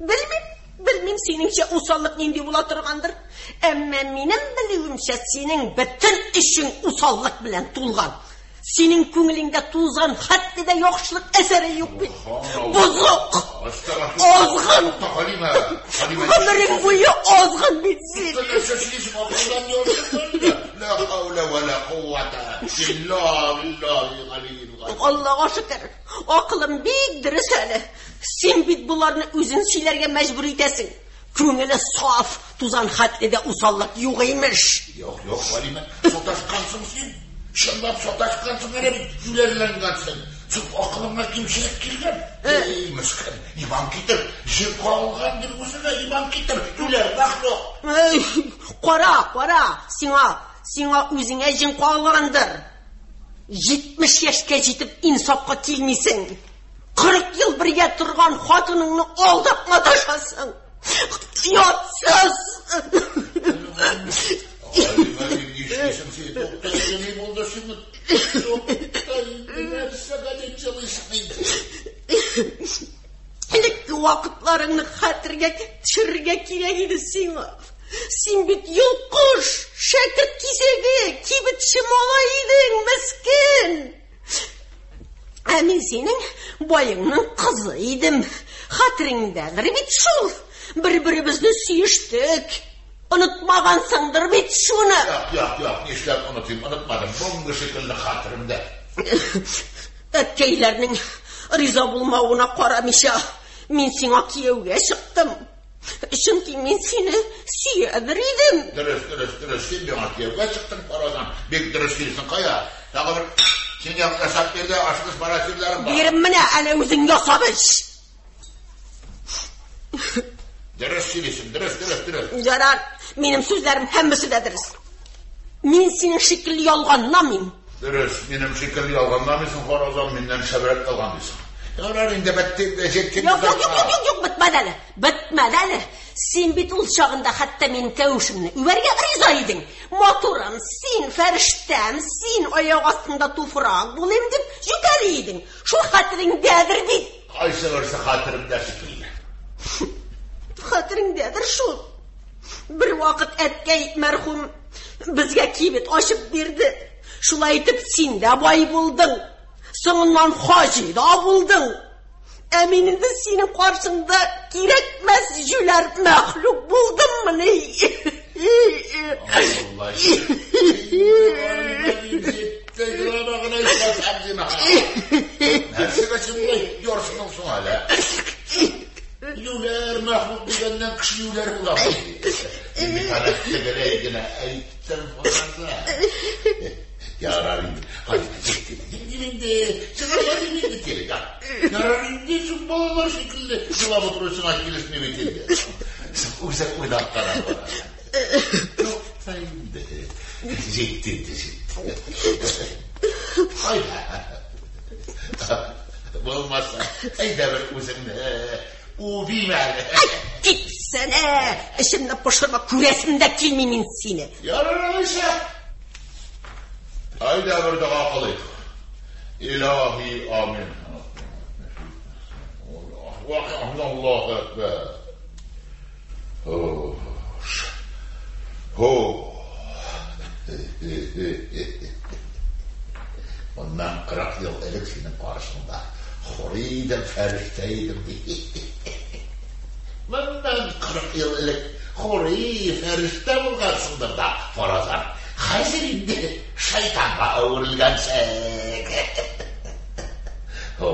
Белмим, белмим, синеңчә усаллык нинди була торгандыр. Әмма минем белүемчә, синең бөтен эшең усаллык белән тулган. Синең күңелеңдә тузан хәтле дә яхшылык әсәре юк бит. Бозык! Азгын! Гомерең буе азгын бит син. Ла хауля ва ла куввата илла биллаһи галиyyil Аллага шөкер, акылым бик дөрес әле. Син бит боларны үзең сөйләргә мәҗбүр итәсең. Күңеле саф, тузан хәтле дә усаллык юк имеш. Юк, юк, Галимә, саташкансың син. Чынлап саташкансың, әнә бит юләрләнгәнсең. Соң акылыңа кимчелек килгән. Эй, мескен, иман китер, җир кагылгандыр үзеңә, иман китер, юләр мәхлук. Эй, кара, кара, сиңа, сиңа үзеңә җен кагылгандыр. 70 яшькә җитеп инсафка килмисең. 40 ел бергә торган хатыныңны алдап маташасың. Оятсыз! Галимә, син нишлисең син? Тукта инде, ни булды сиңа? Тукта инде, нәрсәгә дип җылыйсың инде? вакытларыңны хәтергә төшерергә кирәк иде сиңа. Син бит йолкыш, шәкерт кисәге, кибетче малай идең, мескен. Ә мин синең баеңның кызы идем. Хәтереңдәдер бит шул. Бер-беребезне сөештек. Онытмагансыңдыр бит шуны. Юк, юк, юк, нишләп онытыйм, онытмадым. Бүгенге шикелле хәтеремдә. Әткәйләрнең риза булмавына карамыйча, мин сиңа кияүгә чыктым. Чөнки мин сине сөядер идем. Дөрес, дөрес, дөрес. Син миңа кияүгә чыктың, Фаразан. Бик дөрес сөйлисең. Кая? Тагы бер син ясап бир дә, ашыгыч бара сүзләрем бар. Бирем менә, әнә үзең ясап эч. Дөрес сөйлисең, дөрес, дөрес, дөрес. Ярар, минем сүзләрем һәммәсе дә дөрес. Мин синең шикелле ялганламыйм. Дөрес, минем шикелле ялганламыйсың, Фаразан, миннән шәбрәк ялганлыйсың. Ярар инде бетте, җитте. Юк, юк, юк, юк, юк, бетмәде әле. Бетмәде әле. Син бит ул чагында хәтта минем кәвешемне үбәргә риза идең. Матурым, син фәрештәм, син аяк астында туфрак булыйм дип җүкәли идең. Шул хәтереңдәдер бит. Кайсы берсе хәтеремдә шикелле. Хәтереңдәдер шул. Бер вакыт әткәй мәрхүм безгә кибет ачып бирде. Шулай итеп син дә бай булдың. Соңыннан хаҗи да булдың. Ә мин инде синең каршыңда кирәкмәс җүләр мәхлук булдыммыни? Алла җитте, елама гына ичмасам зинһар. Нәрсәгә син болай ярсының соң әле? Юләр мәхлук дигәннән кеше юләр була. Мин бит аны тегеләй генә әйттем, Фараза. Ярар инде. Хәзер җитте. Инде чыгарма инде кирәк. Ярар инде шул балалар шикелле елап утыру сиңа килешми бит инде. Үзең уйлап кара. Тукта инде. Җитте инде, җитте. Кайда? Булмаса, әйдә бер үзеңне үбим әле. Китсәнә, эчемне пошырма, күрәсем дә килми мин сине. Ярар алайса. Әйдә бер дога кылыйк. Илаһи амин. Аллаһу әкбәр. Хо. Моннан 40 ел элек синең каршыңда хур идем, фәрештә идем ди. Моннан 40 ел элек хури, фәрештә булгансыңдыр да, фаразан. Хәзер инде шайтанга әверелгәнсең. О,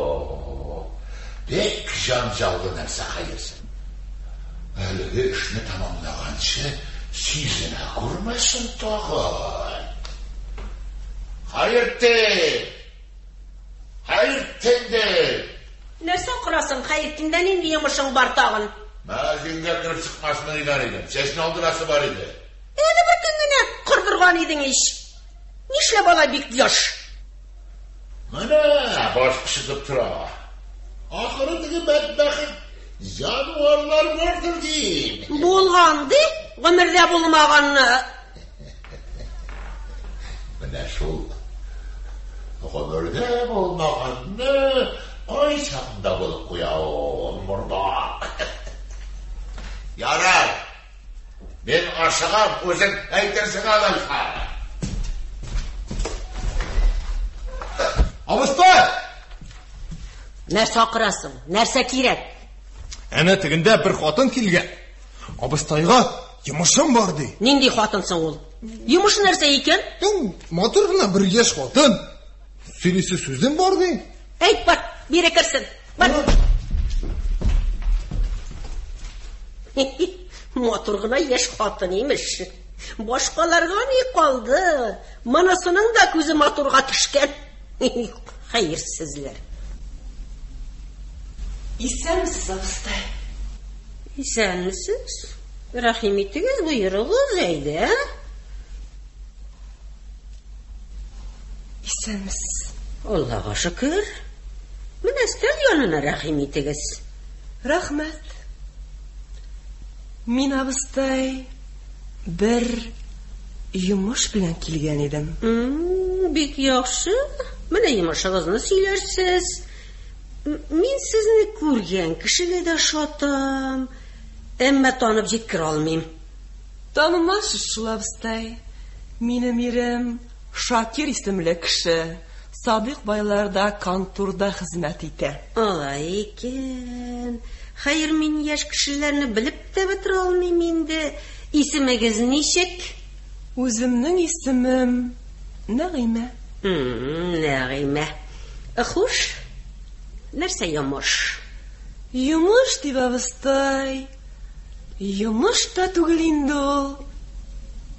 бик җанҗаллы нәрсә хәерсең. Әлеге эшне тәмамлаганчы сизенә күрмәсен тагын. Хәертдин! Хәертдин! Нәрсә акырасың, Хәертдиндә нинди йомышың бар тагын? Мәзингә кереп чыкмасмы дигән идем. Чәчне алдырасы бар иде. Әле бер көн генә кырдырган идең ич. Нишләп алай бик яшь? Менә баш пешетеп тора. Ахыры теге бәдбәхет җанварлар бардыр дим. Булган ди, гомердә булмаганны. Менә шул гомердә булмаганны кайчагында булып куя ул мордак. Ярар. Мин ашыгам, үзең әйтерсең алайса. Абыстай! Нәрсә акырасың? Нәрсә кирәк? Әнә тегендә бер хатын килгән. Абыстайга йомышым бар ди. Нинди хатын соң ул? Йомышы нәрсә икән? Матур гына бер яшь хатын. Сөйлисе сүзем бар ди. Әйт бар, бире керсен. Бар. Матур гына яшь хатын имеш. Башкаларга ни калды? Монысының да күзе матурга төшкән. Хәерсезләр. Исәнмесез, абыстай. Исәнмесез. Рәхим итегез, боерыгыз, әйдә. Исәнмесез. Аллага шөкер. Менә өстәл янына рәхим итегез. Рәхмәт. Мин, абыстай, бер йомыш белән килгән идем. Бик яхшы. Менә йомышыгызны сөйләрсез. Мин сезне күргән кешегә дә ошатам, әмма танып җиткерә алмыйм. Танымассыз шул, абыстай. Минем ирем Шакир исемле кеше. Садыйк байларда конторда хезмәт итә. Алай икән. Хәер, мин яшь кешеләрне белеп тә бетерә алмыйм инде. Исемегез ничек? Үземнең исемем Нәгыймә. Нәгыймә. Хуш, нәрсә йомыш? Йомыш дип, абыстай. Йомыш та түгел инде ул.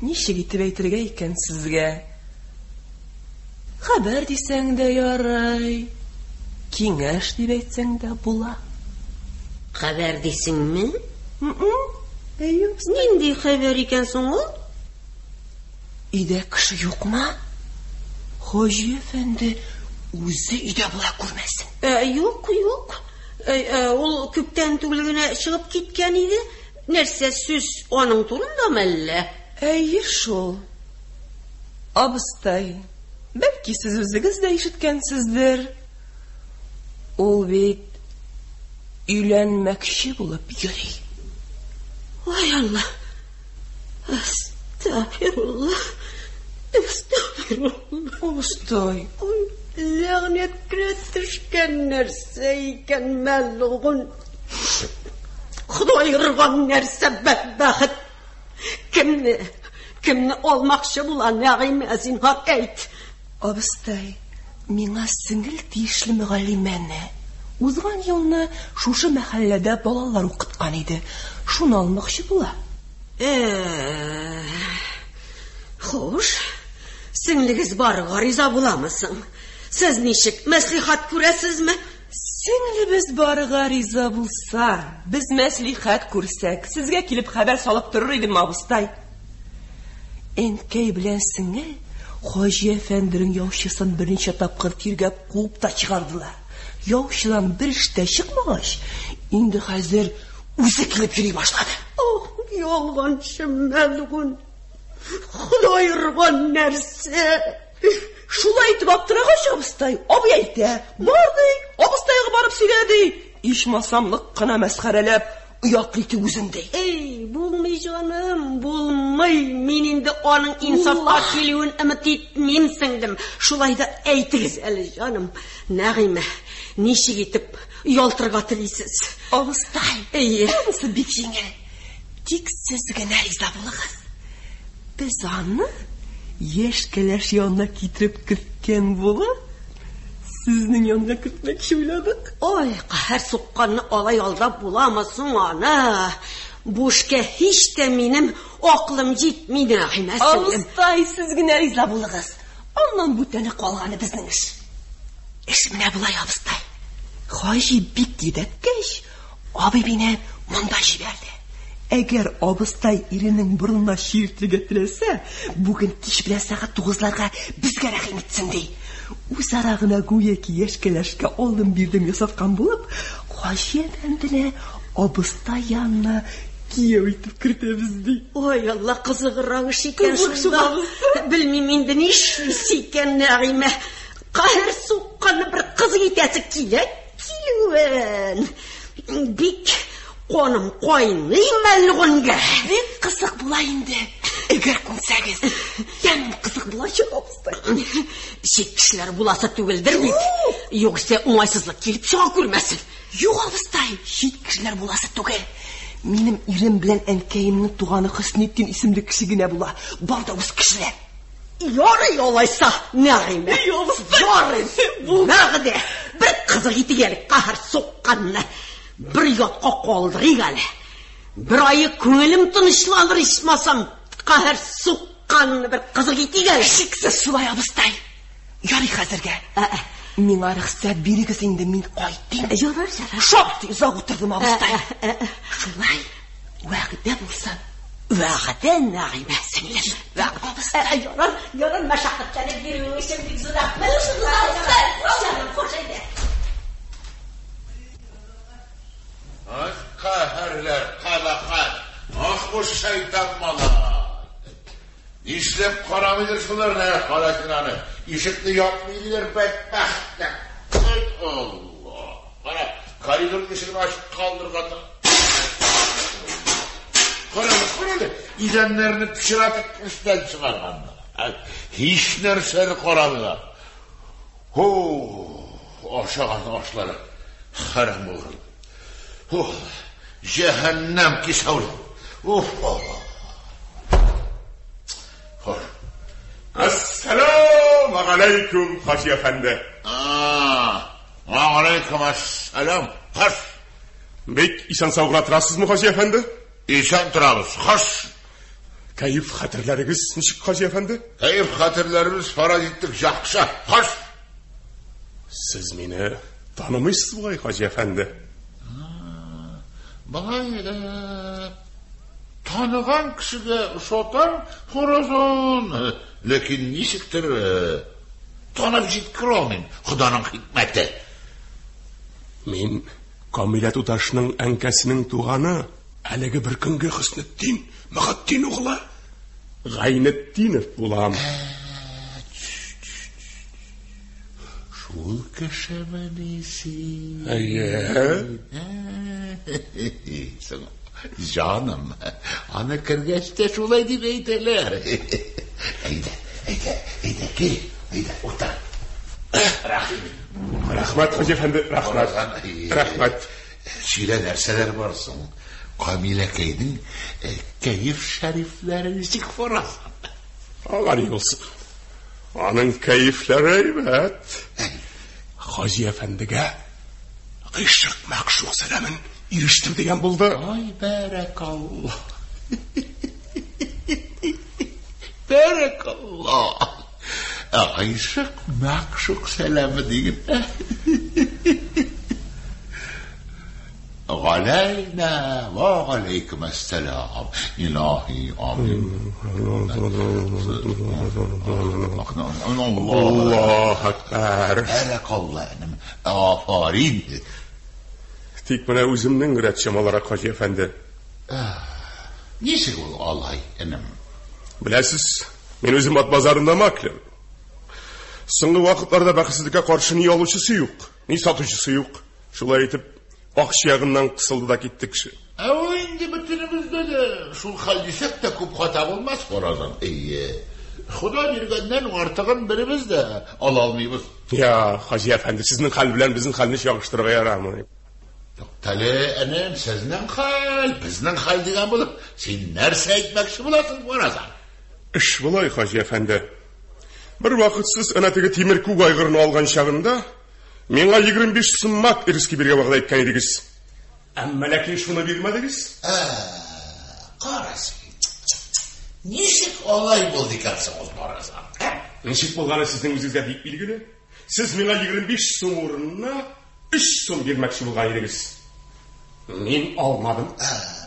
Ничек итеп әйтергә икән сезгә? Хәбәр дисәң дә ярый, киңәш дип әйтсәң дә була. Хәбәр дисеңме? Әйе. Нинди хәбәр икән соң ул? Өйдә кеше юкмы? Хаҗи әфәнде үзе өйдә була күрмәсен. Ә, юк, юк. Ә, ә, ул күптән түгел генә чыгып киткән иде. Нәрсә сүз аның турындамы әллә? Әйе шул. Абыстай, бәлки сез үзегез дә ишеткәнсездер. Ул бит өйләнмәкче булып йөри. Ай Алла. Әстәгъфирулла. Әстәгъфирулла. Абыстай. Ой, ләгънәткә төшкән нәрсә икән мәлгун. Ходай орган нәрсә бәдбәхет. Кемне, кемне алмакчы була Нәгыймә, зинһар әйт. Абыстай, миңа сеңел тиешле мөгаллимәне. Узган елны шушы мәхәлләдә балалар укыткан иде. Шуны алмакчы була. Э, хуш, сеңлегез барырга риза буламы соң? Сез ничек, мәслихәт күрәсезме? Сеңлебез барырга риза булса, без мәслихәт күрсәк, сезгә килеп хәбәр салып торыр идем, абыстай. Әнкәй белән сеңел Хаҗи әфәнденең яучысын берничә тапкыр тиргәп куып та чыгардылар. Яучыдан бер эш тә чыкмагач, инде хәзер үзе килеп йөри башлады. Ох, ялганчы мәлгун. Ходай орган нәрсә. Шулай итеп аптырагач абыстай, абый әйтә, бар ди, абыстайга барып сөйлә ди. Ичмасам нык кына мәсхәрәләп, оятлы итеп үзен ди. Эй, булмый җаным, булмый. Мин инде аның инсафка килүен өмет итмим, сеңлем. Шулай да әйтегез әле, җаным. Нәгыймә, ничек итеп оялтырга телисез? Абыстай, Әйе. анысы бик җиңел. Тик сез генә риза булыгыз. Без аны яшь кәләш янына китереп керткән булып, сезнең янга кертмәкче уйладык. Ой, каһәр сукканны алай алдап буламы соң аны? Бу эшкә һич тә минем акылым җитми, Нәгыймә сеңлем. Абыстай, сез генә риза булыгыз. Аннан бүтәне калганы безнең эш. Эш менә болай, абыстай. Хаҗи бик йөдәткәч, абый мине монда җибәрде. Әгәр абыстай иренең борынына чиертергә теләсә, бүген кич белән сәгать тугызларга безгә рәхим итсен, ди. Үзара гына гүяки яшь кәләшкә алдым бирдем ясаткан булып, Хаҗи әфәндене абыстай янына кияү итеп кертәбез, ди. Ой, Алла, кызыграк эш икән Кызык шунда. шул, Белмим инде нишлисе икән, Нәгыймә. Каһәр сукканны бер кызык итәсе килә килүен. Бик каным кайный мәлгуньгә. Бик кызык була инде. Әгәр күнсәгез, тәмам кызык булачак, абыстай. Чит кешеләр буласы түгелдер бит. Югыйсә уңайсызлык килеп чыга күрмәсен. Юк, абыстай, чит кешеләр буласы түгел. Минем ирем белән әнкәемнең туганы Хөснетдин исемле кеше генә була. Бар да үз кешеләр. Ярый алайса, Нәгыймә. Ярый. Вәгъдә. Бер кызык итик әле, каһәр сукканны. Бер ятка калдырыйк әле. Бер ае күңелем тынычланыр ичмасам, каһәр сукканны бер кызык итик әле. Шиксез шулай, абыстай. Ярый хәзергә. Миңа рөхсәт бирегез инде, мин кайтыйм. Ярар, ярар. Шактый озак утырдым, абыстай. Шулай, вәгъдә булсын. Вәгъдә, Нәгыймә сеңлем. Вәгъдә. Ярар, ярар, мәшәкатьләнеп йөрүең өчен бик зур рәхмәт. Җаным, хуш әйдә. Ах, каһәрләр, кабахәт. Ах, бу шайтан малай. Нишләп карамыйдыр шуларны, кара син аны. Ишекне япмый диләр, бәдбәхетләр. Ай, Алла. Коридор ишеген ачып калдырганнар. Карале, карале, идәннәрне пычратып эштән чыгарганнар. Һич нәрсәне карамыйлар. Һу, ашаган ашлары хәрам булган. Һу, җәһәннәм кисәүле. Уф, Алла. Хош. Әссәләмү галәйкүм, Хаҗи әфәнде. Ва алейкум ассалам. Хош. Бик исән-сау гына торасызмы, Хаҗи әфәнде? Исән торабыз. Хош. Кәеф хәтерләрегез ничек, Хаҗи әфәнде? Кәеф хәтерләребез фараз иттек яхшы. Хош. Сез мине танымыйсыз бугай, Хаҗи әфәнде. Болай таныган кешегә ошатам, фаразан. Ләкин ничектер танып җиткерә алмыйм, Ходаның хикмәте. Мин Камилә туташның әнкәсенең туганы, әлеге бер көнге Хөснетдин Мөхетдин углы Гайнетдинов булам. Шул кешемени син? Әйе. Соң, җаным, аны кергәч тә шулай дип әйтәләр. Әйдә, әйдә, әйдә, кил, әйдә, утыр. Рәхим. Рәхмәт, Хаҗи әфәнде, рәхмәт. Рәхмәт. Сөйлә, нәрсәләр бар соң? Камиләкәйнең кәеф шәрифләре ничек фаразан? Алар ни булсын. Аның кәефләре әйбәт. Хаҗи әфәндегә гыйшык мәгъшук сәламен ирештер дигән булды. Ай, бәрәкалла. Бәрәкалла. Гыйшык мәгъшук сәламе диген. Галәйнә вә галәйкүм әссәлам. Илаһи амин. Аллаһ әкбәр. Бәрәкалла, энем. Афарин. Тик менә үземнең рәт чамаларак, Хаҗи әфәнде. Ничек ул алай, энем? Беләсез, мин үзем ат базарында маклер. Соңгы вакытларда бәхетсезлеккә каршы ни алучысы юк, ни сатучысы юк. Шулай итеп, акча ягыннан кысылды да китте кеше. Ә ул инде бөтенебездә дә шул хәл дисәк тә күп хата булмас, фаразан. Әйе. Хода биргәннән артыгын беребез дә ала алмыйбыз. Я, Хаҗи әфәнде, сезнең хәл белән безнең хәлне чагыштырырга ярамый. Туктале, энем, сезнең хәл, безнең хәл дигән булып, син нәрсә әйтмәкче буласың, фаразан? Эш болай, Хаҗи әфәнде. Бер вакыт сез әнә теге тимер күк айгырны алган чагында миңа 25 сум мак ирески бирергә вәгъдә иткән идегез. Әмма ләкин шуны бирмәдегез. Кара син. Ничек алай булды икән соң ул, фаразан? Ничек булганы сезнең үзегезгә бик билгеле. Сез миңа 25 сум урынына 3 сум бирмәкче булган идегез. Мин алмадым.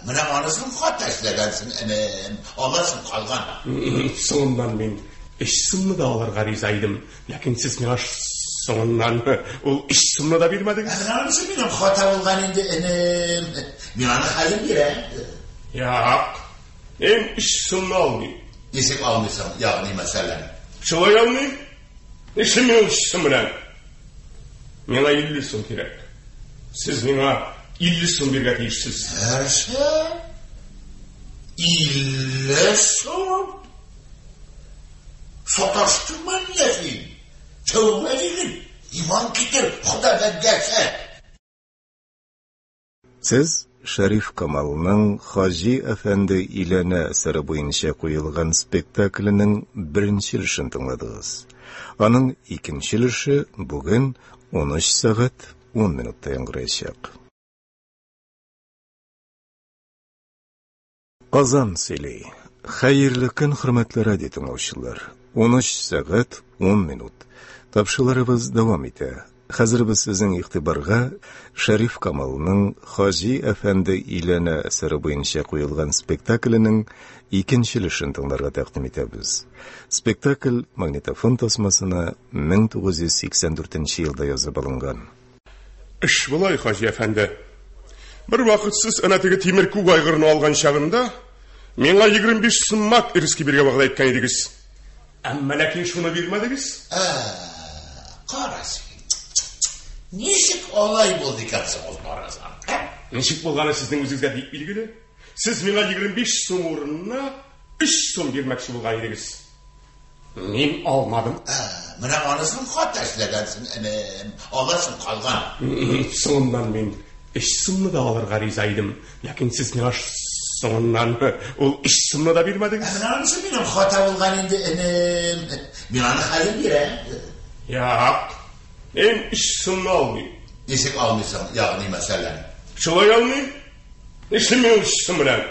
Менә анысын хата эшләгәнсең, энем. Аласың калган. Соңыннан мин 3 сумны да алырга риза идем. Ләкин сез миңа соңыннан ул 3 сумны да бирмәдегез. Менә анысы минем хата булган инде, энем. Мин аны хәзер бирәм. Юк. Мин 3 сумны алмыйм. Ничек алмыйсың, ягъни мәсәлән? Шулай алмыйм. Нишлим мин ул 3 сум белән? Миңа 50 сум кирәк. Сез миңа 50 сум бирергә тиешсез. Нәрсә? 50 сум? Саташтыңмы әллә син? Тәүбә диген, иман китер, Хода бәндәсе. Сез Шәриф Камалның Хаҗи әфәнде өйләнә әсәре буенча куелган спектакленең беренче өлешен тыңладыгыз. Аның икенче өлеше бүген 13 сәгать 10 минутта яңгыраячак. Казан сөйли. Хәерле көн, хөрмәтле радио тыңлаучылар. 13 сәгать 10 минут. Тапшыруларыбыз дәвам итә. Хәзер без сезнең игътибарга Шәриф Камалның Хаҗи әфәнде өйләнә әсәре буенча куелган спектакленең икенче өлешен тыңларга тәкъдим итәбез. Спектакль магнитофон тасмасына 1984 елда язып алынган. Эш болай, Хаҗи әфәнде. Бер вакыт сез әнә теге тимер күк айгырны алган чагында миңа 25 сум мак ирески бирергә вәгъдә иткән идегез. Әмма ләкин шуны бирмәдегез. Кара син. Ничек алай булды икән соң ул, Фаразан? Ә? Ничек булганы сезнең үзегезгә бик билгеле. Сез миңа 25 сум урынына 3 сум бирмәкче булган идегез. Мин алмадым. Ә, менә анысын хата эшләгәнсең, энем. Аласың калган. Соңыннан мин 3 сумны да алырга риза идем. Ләкин сез миңа соңыннан ул 3 сумны да бирмәдегез. Ә менә анысы минем хата булган инде, энем. Мин аны хәзер бирәм. Юк. Мин 3 сумны алмыйм. Ничек алмыйсың, ягъни мәсәлән? Шулай алмыйм. Нишлим мин ул 3 сум белән?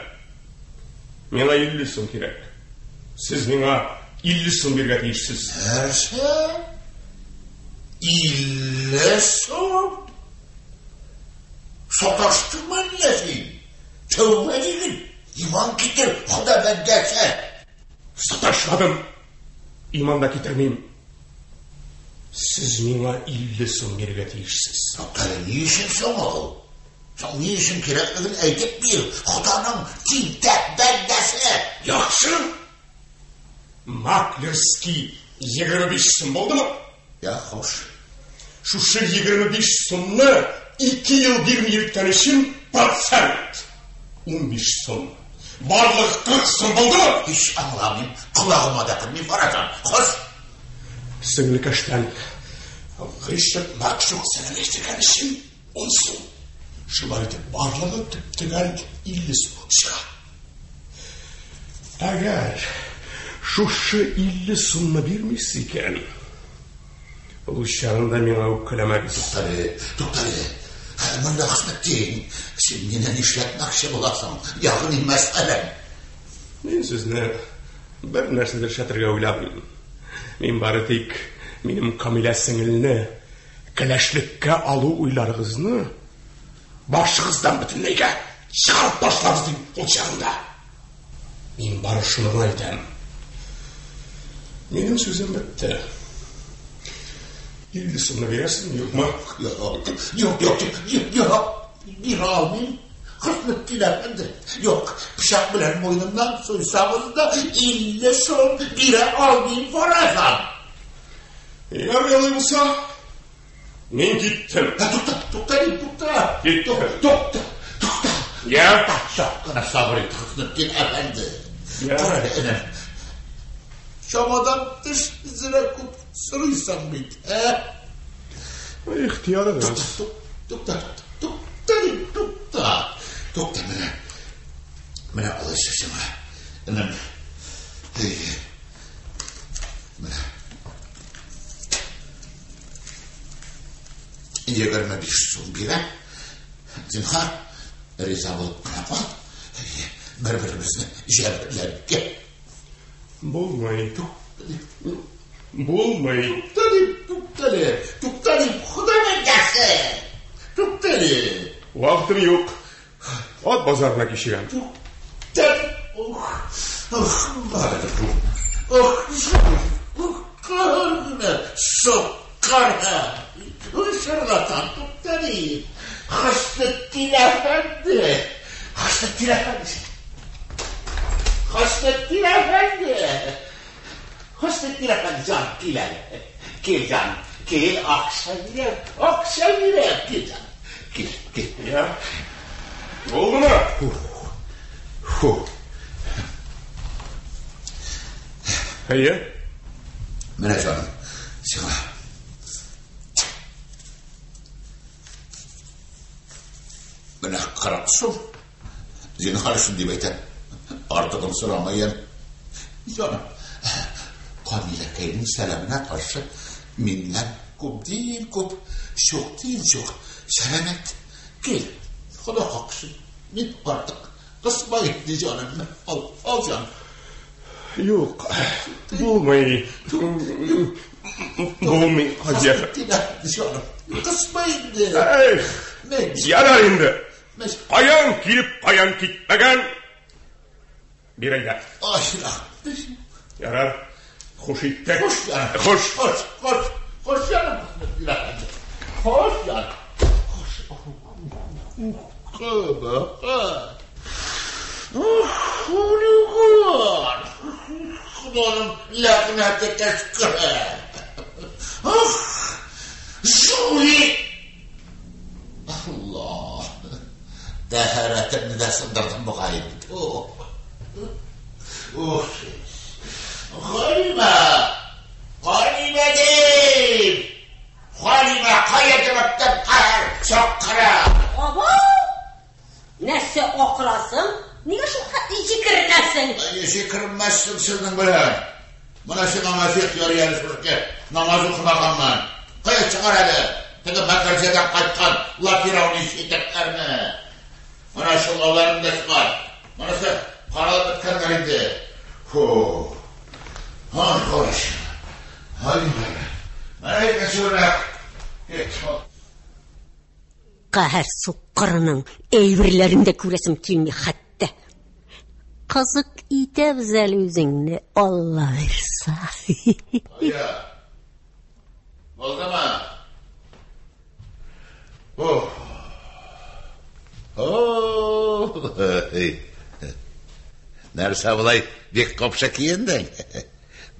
Миңа 50 сум кирәк. Сез миңа 50 сум бирергә тиешсез. Нәрсә? 50 сум? Саташтыңмы әллә син? Тәүбә диген, иман китер, Хода бәндәсе. Саташмадым. Иман да китермим. Сез миңа 50 сум бирергә тиешсез. Туктале, ни өчен соң ул? Соң ни өчен кирәклеген әйтеп бир, Ходаның тинтәк бәндәсе. Яхшы. Маклерский 25 сум булдымы? Я, хуш. Шушы 25 сумны 2 ел бирми йөрткән өчен процент 15 сум. Барлыгы 40 сум булдымы? Һич аңламыйм, колагыма да керми, Фаразан. Хуш. Сеңлекәштән гыйшык мәгъшук сәламләштергән өчен 10 сум. Шулай итеп барлыгы төп-төгәл 50 сум булып чыга. Әгәр шушы 50 сумны бирмисез икән, ул чагында миңа үпкәләмәгез. Туктале, туктале. Монда Хөснетдин, син мине нишләтмәкче буласың? Ягъни мәсәлән. Мин сезне бер нәрсә дә эшләтергә уйламыйм. Мин бары тик минем Камилә сеңелне кәләшлеккә алу уйларыгызны башыгыздан бөтенләйгә чыгарып ташлагыз дим ул чагында. Мин бары шуны гына әйтәм. Минем сүзем бетте. 50 сумны бирәсезме, юкмы? Юк, юк, юк, юк, юк, бирә алмыйм. Хөснетдин әфәнде, юк, пычак белән муенымнан суйсагыз да 50 сум бирә алмыйм, Фаразан. Ярый алай булса, мин киттем. Тукта, тукта, тукта. Киттем. Тукта, тукта. Я? Чак кына сабыр ит, Хөснетдин әфәнде. Я? Кара әле, энем. Чамадан тыш зрә күп сорыйсың бит, ә? Ихтыярыгыз. Тукта, тукта, тукта. Тукта, менә. Менә алайса сиңа. Энем. Менә. 25 сум бирәм. Зинһар, риза булып кына кал. Бер-беребезне җәберләргә. Булмый. Булмый. Туктале, туктале, туктале, Хода бәндәсе. Туктале. Вакытым юк. Ат базарына кичегәм. Туктале. Ох, ох, бардым. Ох, ох, кыргына, суккарга. Ой, шарлатан, туктале. Хөснетдин әфәнде. Хөснетдин әфәнде. Хөснетдин әфәнде. Хөснетдин әфәнде, җан, кил әле. Кил, җан, кил, акча бирәм, акча бирәм. Кил, җан, кил, кил. Я. Булдымы? Фу. Әйе. Менә җаным, сиңа. Менә 40 сум. Зинһар өчен дип әйтәм. Артыгын сорамаем. Җаным, Камиләкәйнең сәламенә каршы миннән күп дин күп, чук дин чук. Сәламәт. Кил, Хода хакы. Мин артык кысмай инде җанымны. Ал, ал җаным. Юк, булмый. Булмый, Хаҗи әфәнде. Җаным, кысма инде. Эх, ярар инде. Каян килеп, каян китмәгән? Бир әйдә. Ай, рәхмәт. Ярар. Хуш иттек. Хуш, җаным. Хуш. Хуш, хуш, хуш, җаным. Хуш, җаным. Хуш. Кабахат. Ух, хулиган. Ходаның ләгънәте төшкере. Ух, жулик. Тәһарәтемне дә сындырдым бугай. Ух. Галимә! Галимә дим! Галимә, кая җебеттең каһәр саккыры? Абау! Нәрсә акырасың? Нигә шул хәтле җикеренәсең? Әйе, җикеренмәссең сезнең белән. Менә сиңа Мәсих ярый әле шушке намаз укымаганмын. Кая чыгар әле теге Мәкәрҗәдән кайткан лакирауный читекләрне. Менә чолгауларын да чыгар. Монысы каралып беткәннәр инде. Фу. Ай, хош. Ай, менә икенче үрнәк. Каһәр суккырының әйберләрен дә күрәсем килми хәтта. Кызык итәбез әле үзеңне, Алла бирса. Ая. Булдымы? Ох. О! Нәрсә болай бик купшы киендең?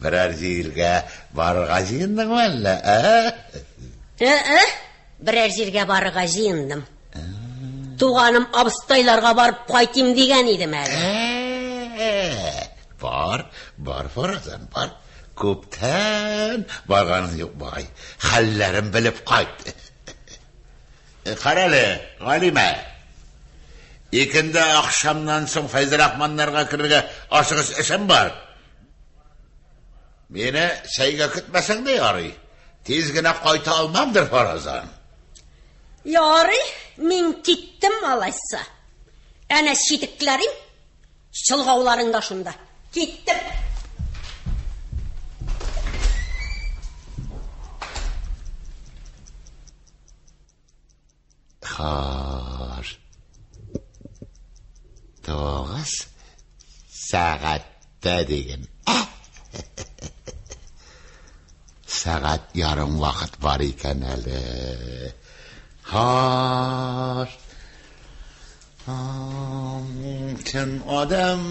Берәр җиргә барырга җыендыңмы әллә, ә? Ә-ә, берәр җиргә барырга җыендым. Туганым абыстайларга барып кайтыйм дигән идем әле. Ә, бар, бар, фаразан, бар. Күптән барганың юк бугай. Хәлләрен белеп кайт. Карале, Галимә. Икенде ахшамнан соң Фәйзрахманнарга керергә ашыгыч эшем бар. Мине чәйгә көтмәсәң дә ярый. Тиз генә кайта алмамдыр фаразан. Ярый, мин киттем алайса. Әнә читекләрем, чолгауларың да шунда. Киттем. Хаш. Тугыз сәгатьтә диген. Сәгать ярым вакыт бар икән әле. Хаш. Чын адам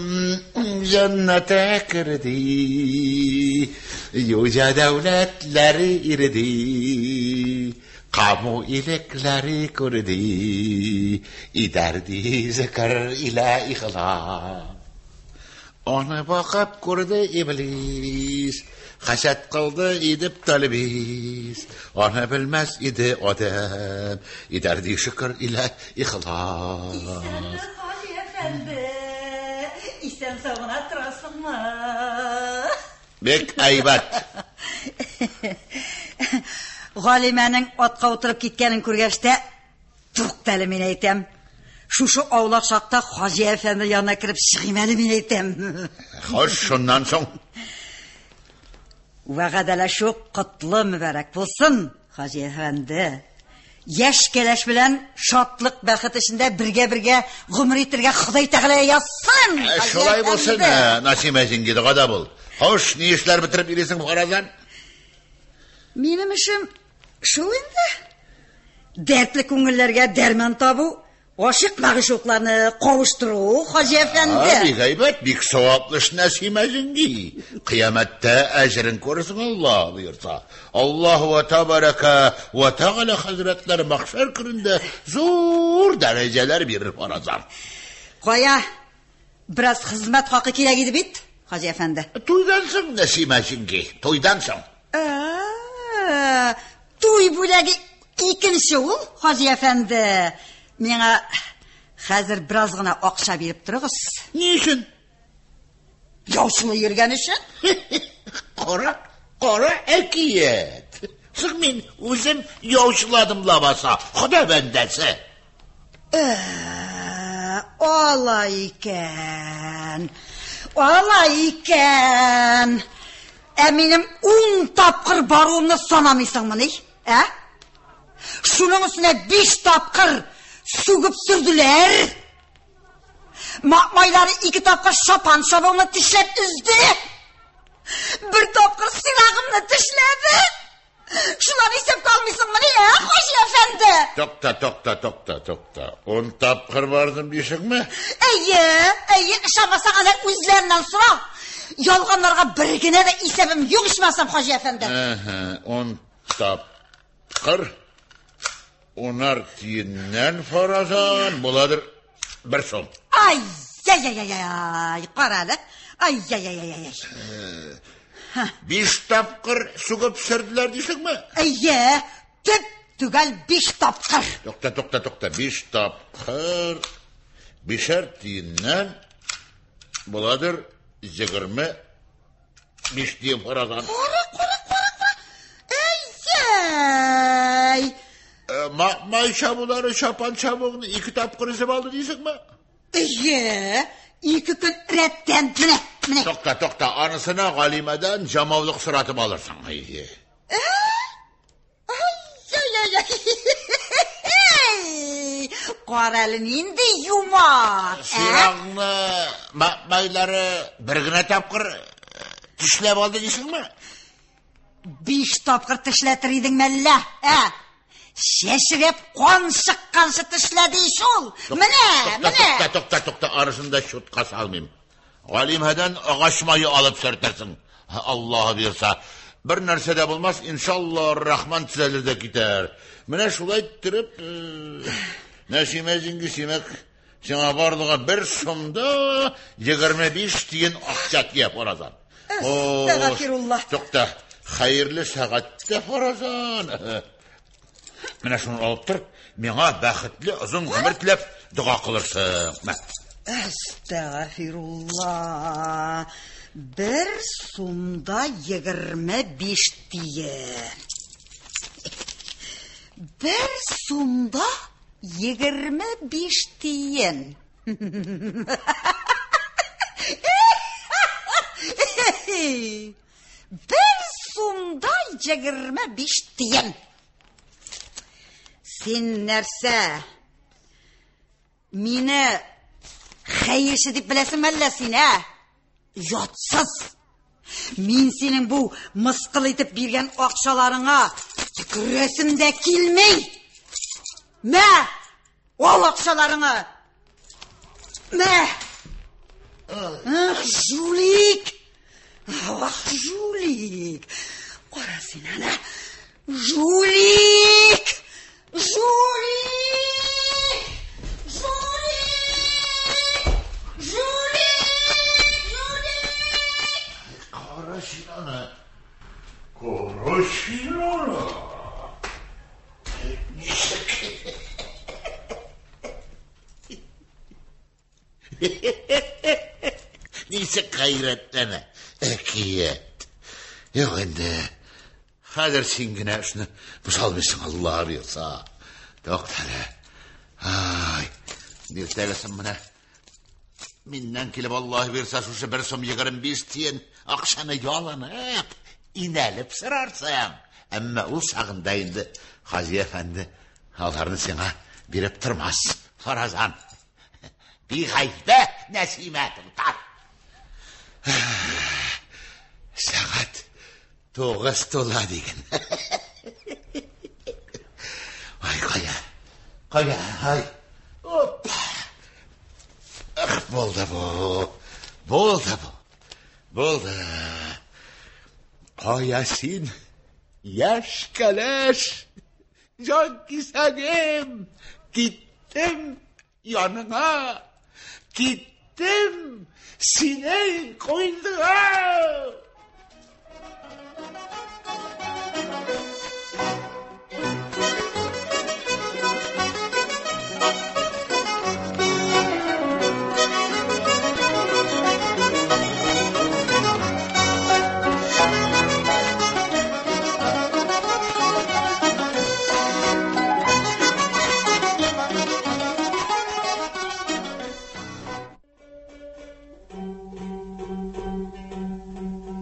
җәннәтә керде, Юҗа дәүләтләре ирде, Каму илекләре күрде, Идәрди зикр илә ихлас. Аны бакып күрде иблис, Хәсәт кылды идеп талбис. Аны белмәс иде адәм, Идәрди шөкер илә ихлас. Исәнме, Хаҗи әфәнде? Исән сау гына торасыңмы? Бик әйбәт. Галимәнең атка утырып киткәнен күргәч тә, тукта әле мин әйтәм. Шушы аулак чакта Хаҗи әфәнде янына кереп чыгыйм әле мин әйтәм. Хош, шуннан соң. Вәгъдәләшү котлы мөбарәк булсын, Хаҗи әфәнде. Яшь кәләш белән шатлык бәхет эчендә бергә-бергә гомер итәргә Ходай Тәгалә язсын. Ә, Шулай булсын, ә, Насимә җиңги, догада бул. Хош, ни эшләр бетереп йөрисең фаразан? Минем эшем шул инде. Дәртле күңелләргә дәрман табу, гашыйк мәгъшукларны кавыштыру, Хаҗи әфәнде. Бик әйбәт, бик саваплы эш, Нәсимә җиңги. Кыямәттә әҗерен күрерсең, Алла боерса. Аллаһу вә тәбәрәкә вә тәгалә хәзрәтләре мәхшәр көнендә зур дәрәҗәләр бирер фаразан. Кая, бераз хезмәт хакы кирәк иде бит, Хаҗи әфәнде. Туйдан соң, Нәсимә җиңги, туйдан соң. Ә, туй бүләге икенче ул, Хаҗи әфәнде. Миңа хәзер бераз гына акча биреп торыгыз. Ни өчен? Яучылы йөргән өчен. Кара, кара әкият. Соң мин үзем яучыладым лабаса, Хода бәндәсе. Ә, алай икән. Алай икән. Ә минем ун тапкыр баруымны санамыйсыңмыни? Ә? Шуның өстенә биш тапкыр сүгеп сөрделәр. Макмайлары ике тапкыр шапан чабуымны тешләп өзде. Бер тапкыр сирагымны тешләде. Шуларны исәпкә алмыйсыңмыни, ә, Хаҗи әфәнде? Тукта, тукта, тукта, тукта. Ун тапкыр бардым дисеңме? Әйе, әйе, ышанмасаң, әнә үзләреннән сора. Ялганнарга бер генә дә исәбем юк ичмасам, Хаҗи әфәнде. Әһә, ун тапкыр унар тиеннән фаразан буладыр. Бер сум. Ай-яй-яй-яй, кара әле. Ай-яй-яй-яй. Биш тапкыр сугып сөрделәр дисеңме? Әйе, төп төгәл биш тапкыр. Тукта, тукта, тукта. Биш тапкыр. Бишәр тиеннән буладыр 25 тиен фаразан. Кара, кара, кара, кара. Әй-яй. Май чабулары чапан чабуыңны ике тапкыр өзеп алды дисеңме? Әйе, ике көн рәттән. Менә, менә. Тукта, тукта, анысына Галимәдән җамаулык соратып алырсың. Әйе. Ай-яй-яй. Кара әле нинди юмарт. ә? Сираңны майлары бер генә тапкыр тешләп алды дисеңме? Биш тапкыр тешләтер идең мәллә, ә? Чәчрәп кан чыкканчы тешләде ич ул. Менә, Тукта, менә. тукта, тукта, тукта, арысын да чутка салмыйм. Галимәдән агач мае алып сөртерсең. Аллаһы бирса. Бер нәрсә дә булмас, иншалла Рахман төзәлер дә китәр. Менә шулай иттереп, Нәсимә җиңги, симәк, сиңа барлыгы бер сумда 25 тиен акча тия фаразан. Әстәгъфирулла. Тукта, хәерле сәгатьтә фаразан. Менә шуны алып тор, миңа бәхетле озын гомер теләп дога кылырсың. Мә. Әстәгъфирулла. Бер сумда 25 тиен. Бер сумда 25 тиен. Бер сумда 25 тиен. Син нәрсә? Мине хәерче дип беләсең мәллә син, ә? Ятсыз! Мин синең бу мыскыл итеп биргән акчаларыңа төкерәсем дә килми. Мә! Ал акчаларыңы! Мә! Ах, жулик! Ах, жулик! Кара син аны! Жулик! Жулик! Жулик! Жулик! Жулик! Кара син аны. Кара син аны. Ничек? Ничек гайрәтләнә? Әкият. Юк инде. Хәзер син генә эшне боза алмыйсың, Алла бирса. Тукта әле. Ай, иртәгесен менә миннән килеп Аллаһ бирсә шушы бер сум 25 тиен акчаны ялынып, инәлеп сорарсың. Әмма ул чагында инде Хаҗи әфәнде аларны сиңа биреп тормас. Фаразан. Бигайбә Нәсимә туташ. Сәгать 9 тула диген. Ай, кая? Кая? Ай. Оп. Ах, булды бу. Булды бу. Булды. Кая син? Яшь кәләш. Җан кисәгем. Киттем яныңа. Киттем синең куеныңа.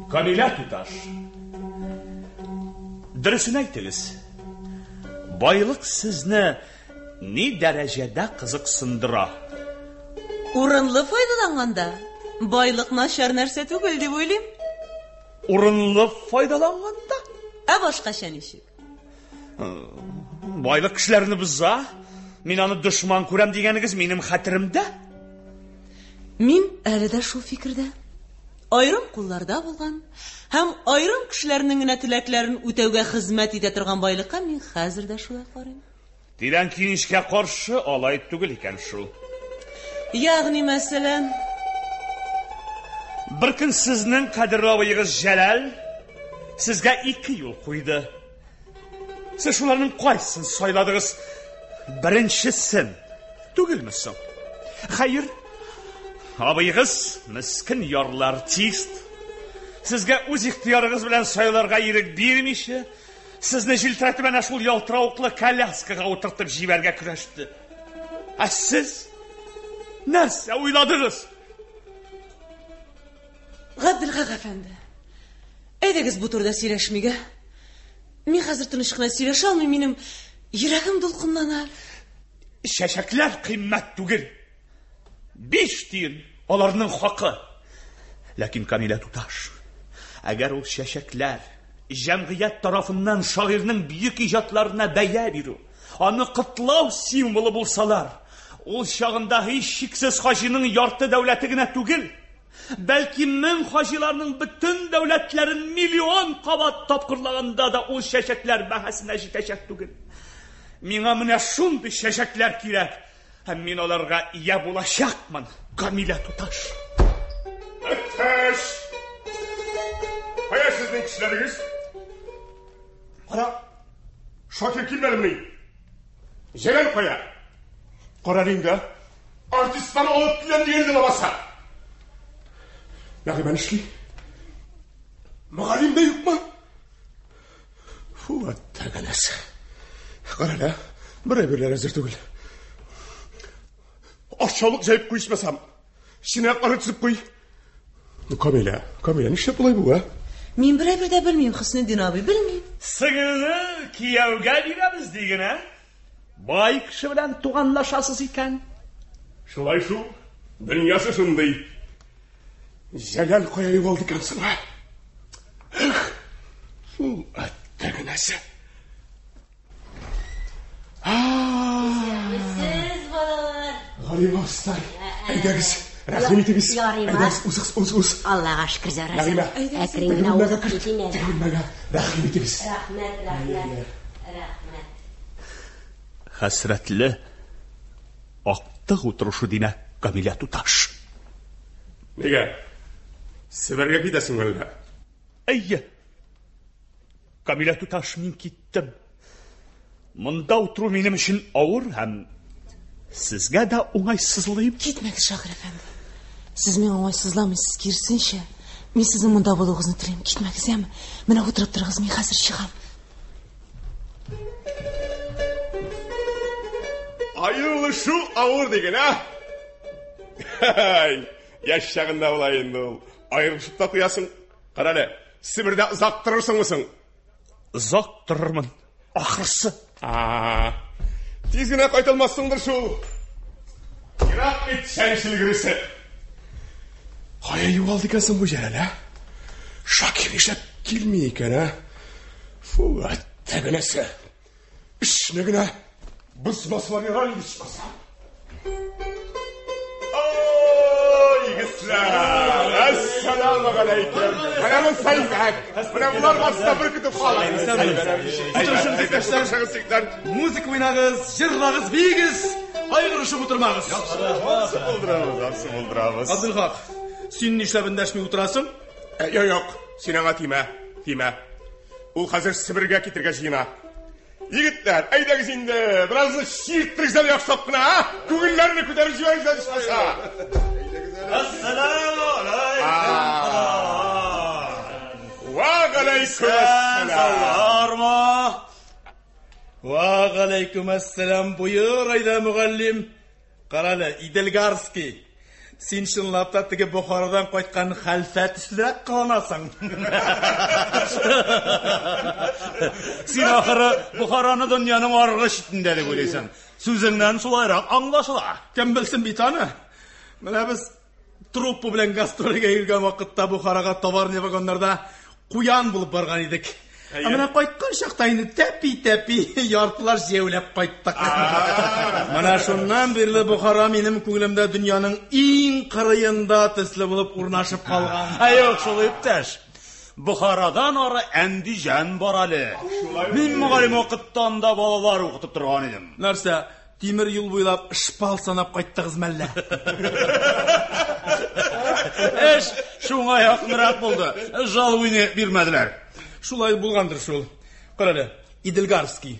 Камилә туташ. Дөресен әйтегез. Байлык сезне ни дәрәҗәдә кызыксындыра? Урынлы файдаланганда байлык начар нәрсә түгел дип уйлыйм. Урынлы файдаланганда? Ә башкача ничек? Байлык кешеләрне боза. Мин аны дошман күрәм дигәнегез минем хәтеремдә. Мин әле дә шул фикердә. Аерым кулларда булган һәм аерым кешеләрнең генә теләкләрен үтәүгә хезмәт итә торган байлыкка мин хәзер дә шулай карыйм. Тирән киңешкә каршы алай түгел икән шул. Ягъни мәсәлән? Бер көн сезнең кадерле абыегыз Җәләл сезгә ике юл куйды. Сез шуларның кайсын сайладыгыз? Беренчесен түгелме соң? Хәер, абыегыз мескен ярлы артист. Сезгә үз ихтыярыгыз белән сайларга ирек бирмичә, сезне җилтерәтеп әнә шул ялтыравыклы коляскага утыртып җибәргә көрәште. Ә сез нәрсә уйладыгыз? Габделхак әфәнде, әйдәгез бу турыда сөйләшмик, ә? Мин хәзер тыныч кына сөйләшә алмыйм, минем йөрәгем дулкынлана. Чәчәкләр кыйммәт түгел. 5 тиен аларның хакы. Ләкин Камилә туташ, әгәр ул чәчәкләр җәмгыять тарафыннан шагыйрьнең бөек иҗатларына бәя бирү, аны котлау символы булсалар, ул чагында һичшиксез хаҗиның ярты дәүләте генә түгел, бәлки мең хаҗиларның бөтен дәүләтләрен миллион кабат тапкырлаганда да ул чәчәкләр бәһасенә җитәчәк түгел. Миңа менә шундый чәчәкләр кирәк, һәм мин аларга ия булачакмын, Камилә туташ. Әтәч! Кая сезнең кешеләрегез? Кара, Шакир килмәдеме? Җәләл кая? Кара инде. Артистлар алып киләм дигән иде лабаса. Нәгыймә нишли? Мөгаллим дә юкмы? Фу, әттәгәнәсе. Кара әле, бер әйберләр әзер түгел. Ашъяулык җәеп куй ичмасам. Чынаякларны төзеп куй. Ну, Камилә, Камилә, нишләп болай бу, ә? Мин бер әйбер дә белмим, Хөснетдин абый, белмим. Сеңелне кияүгә бирәбез диген, ә? Бай кеше белән туганлашасыз икән. Шулай шул, дөньясы шундый. Җәләл кая югалды икән соң, ә? Эх, шул әттәгенәсе. Исәнмесез, балалар. Галимә абыстай, әйдәгез, рәхим итегез. Ярыймы? Әйдәгез, узыгыз, уз, уз. Аллага шөкер, Зөһрә. Нәгыймә, Әкрен теге генә бүлмәгә узып кер, китим әле. теге бүлмәгә рәхим итегез. Рәхмәт, рәхмәт, рәхмәт. Хәсрәтле актык утырышы димәк, Камилә туташ. Нигә? Себергә китәсең әллә? Әйе. Камилә туташ, мин киттем. Монда утыру минем өчен авыр һәм сезгә дә уңайсызлыйм. Китмәгез, Шакир әфәнде. Сез миңа уңайсызламыйсыз, киресенчә. Мин сезнең монда булуыгызны телим. Китмәгез, яме. Менә утырып торыгыз, мин хәзер чыгам. Аерылышу авыр диген, ә? Хәй, яшь чагында була инде ул. Аерылышып та куясың. Кара әле, Себердә озак торырсыңмы соң? Озак торырмын, ахрысы. А, тиз генә кайта алмассыңдыр шул. Ерак бит чәнчелгересе. Кая югалды икән соң бу Җәләл, ә? Шакир нишләп килми икән, ә? Фу, әттәгенәсе. Эшне генә бозмасалар ярар инде ичмаса. Егетләр, әссәламу галәйкем. Менә бу сәйбәк. Менә болар барысы бер көтеп кала. Утырышыгыз, иптәшләр. Музыка уйнагыз, җырлагыз, биегез. Кайгырышып утырмагыз. Яхшы булдырабыз, яхшы булдырабыз. Абдулхак, син нишләп эндәшми утырасың? Юк, юк, син аңа тимә, тимә. Ул хәзер Себергә китергә җыена. Егетләр, әйдәгез инде, беразны чирттерегез әле яхшылап кына, а? Күңелләрне күтәреп җибәрегез әле ичмаса. Ассаламу алейкум. Ва галәйкүм әссәлам. Ва галәйкүм әссәлам. Боер, әйдә, мөгаллим. Карале, Иделгарский. Син чынлап та теге Бохарадан кайткан хәлфә төслерәк кыланасың. Син ахыры Бохараны дөньяның аргы читендә дип уйлыйсың. Сүзеңнән шулайрак аңлашыла. Кем белсен бит аны? Менә без труппа белән гастрольгә йөргән вакытта Бохарага товарный вагоннарда куян булып барган идек. Ә менә кайткан чакта инде тәпи-тәпи яртылаш җәяүләп кайттык. Менә шуннан бирле Бохара минем күңелемдә дөньяның иң кырыенда төсле булып урнашып калган. Ә юк шул, иптәш. Бохарадан ары Әндиҗан бар әле. Мин мөгаллим вакытта анда балалар укытып торган идем. Нәрсә? Тимер юл буйлап шпал санап кайттыгыз мәллә? Эш шуңа якынрак булды. Жалуйны бирмәделәр. Шулай булгандыр шул. Кара әле, Иделгарский.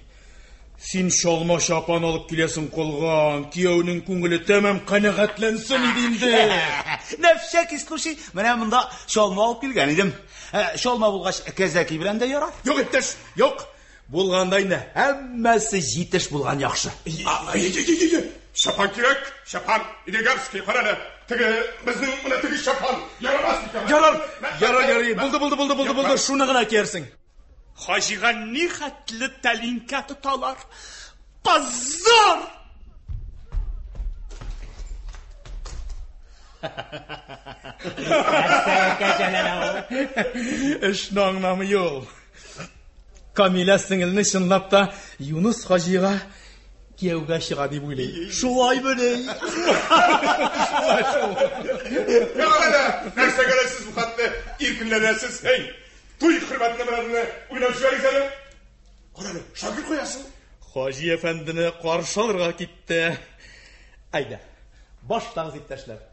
Син чалма чапан алып киләсең калган. Кияүнең күңеле тәмам канәгатьләнсен иде инде. На всякий случай, менә монда чалма алып килгән идем. Чалма булгач, кәзәки белән дә ярар. Юк, иптәш, юк. Булганда инде һәммәсе җитеш булган яхшы. Чапан кирәк, чапан. Иделгарский, кара әле. Теге безнең менә теге чапан ярамас микән? Ярар, ярар, ярар. Булды, булды, булды, булды, булды. Шуны гына киярсең. Хаҗига ни хәтле тәлинкә тоталар. Позор! Эшне аңламый ул. Камилә сеңелне чынлап та Юныс хаҗига кияүгә чыга дип уйлый. Шулаймыни? Шулай шул. Ярар әле, нәрсәгә әле сез бу хәтле иркенләнәсез? Эй, туй хөрмәтенә менә уйнап җибәрегез әле. Кара әле, Шакир куясың. Хаҗи әфәндене каршы алырга китте. Әйдә, башлагыз, иптәшләр.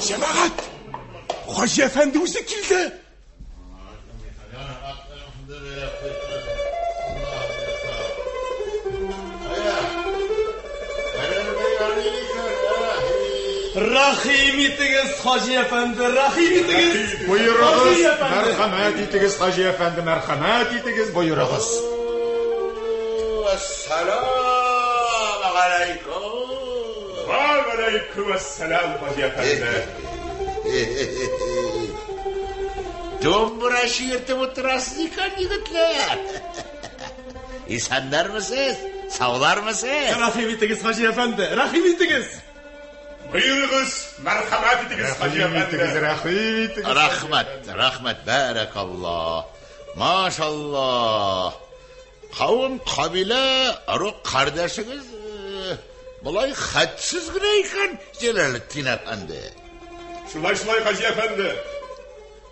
Җәмәгать! Хаҗи әфәнде үзе килде. Рәхим итегез, Хаҗи әфәнде, рәхим итегез. Боерыгыз, Хаҗи әфәнде. мәрхәмәт итегез, Хаҗи әфәнде, мәрхәмәт итегез, боерыгыз. Әссәламу галәйкүм. Ва галәйкүм әссәлам, Хаҗи әфәнде. Думбра чиертеп утырасыз икән, егетләр. Исәннәрмесез? Саулармысез? Рәхим итегез, Хаҗи әфәнде, рәхим итегез. Боерыгыз, мәрхәмәт итегез, Хаҗи Рәхим итегез, әфәнде. рәхим итегез. Рәхмәт, рәхмәт, бәрәкалла. Машалла. Кавым, кабилә, ыруг кардәшегез болай хәтсез генә икән, Җәләлетдин әфәнде. Шулай, шулай, Хаҗи әфәнде.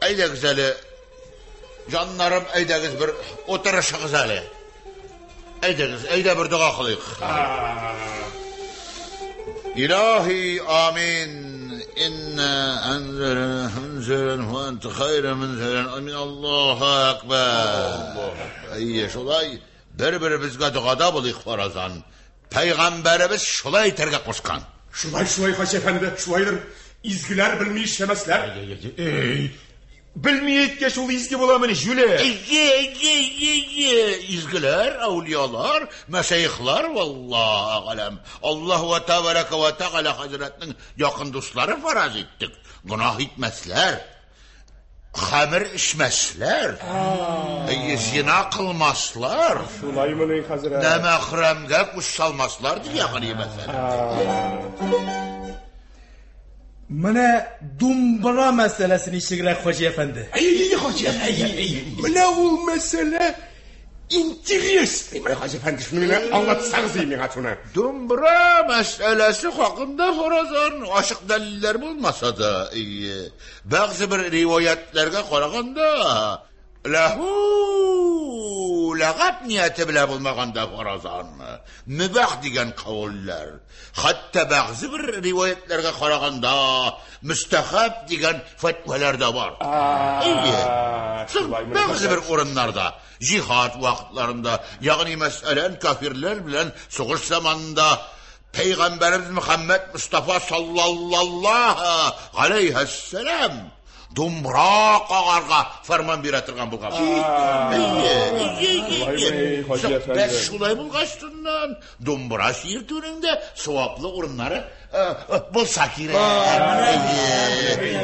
Әйдәгез әле, җаннарым, әйдәгез бер утырышыгыз әле. Әйдәгез, әйдә бер дога кылыйк. Илаһи амин. Инна анзара ханзаран ва анта хайра منزلан. Амин. Аллаһу акбар. Әйе, шулай бер-беребезгә догада булыйк фаразан. Пәйгамбәребез шулай әйтергә кушкан. Шулай, шулай, Хаҗи әфәнде, шулайдыр. Изгеләр белми эшләмәсләр. Эй, белми әйткәч ул изге буламыни, җүләр? Әйе, әйе, әйе, әйе. Изгеләр, әүлиялар, мәшәйхлар, валлаһу галәм. Аллаһу ва табарака ва тәгалә хәзрәтнең якын дуслары фараз иттек. Гөнаһ итмәсләр. Хәмер эчмәсләр. Әйе, зина кылмаслар. Шулаймыни, хәзрәт? Нәмәхрәмгә күз салмаслар ди, ягъни мәсәлән. Менә думбра мәсьәләсе ничегрәк, Хаҗи әфәнде? Әй, Хаҗи әфәнде. Менә ул мәсьәлә интересный. Менә Хаҗи әфәнде, шуны миңа аңлатсагыз иде миңа шуны. Думбра мәсьәләсе хакында фаразан ачык дәлилләр булмаса да, әйе, бәгъзе бер риваятләргә караганда, ләһу ләгаб нияте белән булмаганда фаразан, мөбах дигән каулләр, хәтта бәгъзе бер риваятләргә караганда мөстәхәб дигән фәтвәләр дә бар. Әйе. Соң бәгъзе бер урыннарда җиһад вакытларында, ягъни мәсәлән, кафирләр белән сугыш заманында Пәйгамбәребез Мөхәммәд Мустафа саллаллаһу галәйһиссәлам думбра кагарга фәрман бирә торган булган. Бәс шулай булгачтыннан думбра чиертүнең дә саваплы урыннары булса кирәк.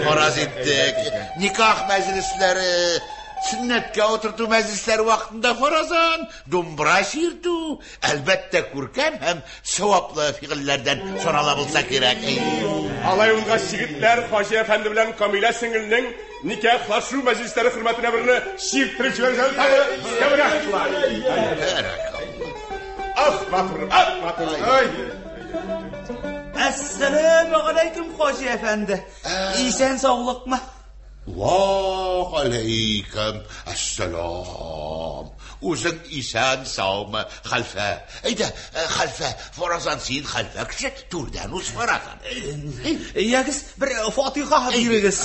Фараз иттек. Никах мәҗлесләре, сөннәткә утырту мәҗлесләре вакытында фаразан думбра чиертү, әлбәттә, күркәм һәм саваплы фигыльләрдән санала булса кирәк. Алай булгач, егетләр, Хаҗи әфәнде белән Камилә сеңелнең никахлашу мәҗлесләре хөрмәтенә берне чирттереп җибәрсәң тагы. Менә шулай. Ах, матур, ах, матур. Ай. Әссәләмү галәйкүм, Хаҗи әфәнде. Исән саулыкмы? Ва галәйкүм әссәлам. Үзең исән саумы, хәлфә? Әйдә, хәлфә, фаразан син хәлфә кеше, түрдән уз фаразан. Ягез, бер фатиха бирегез.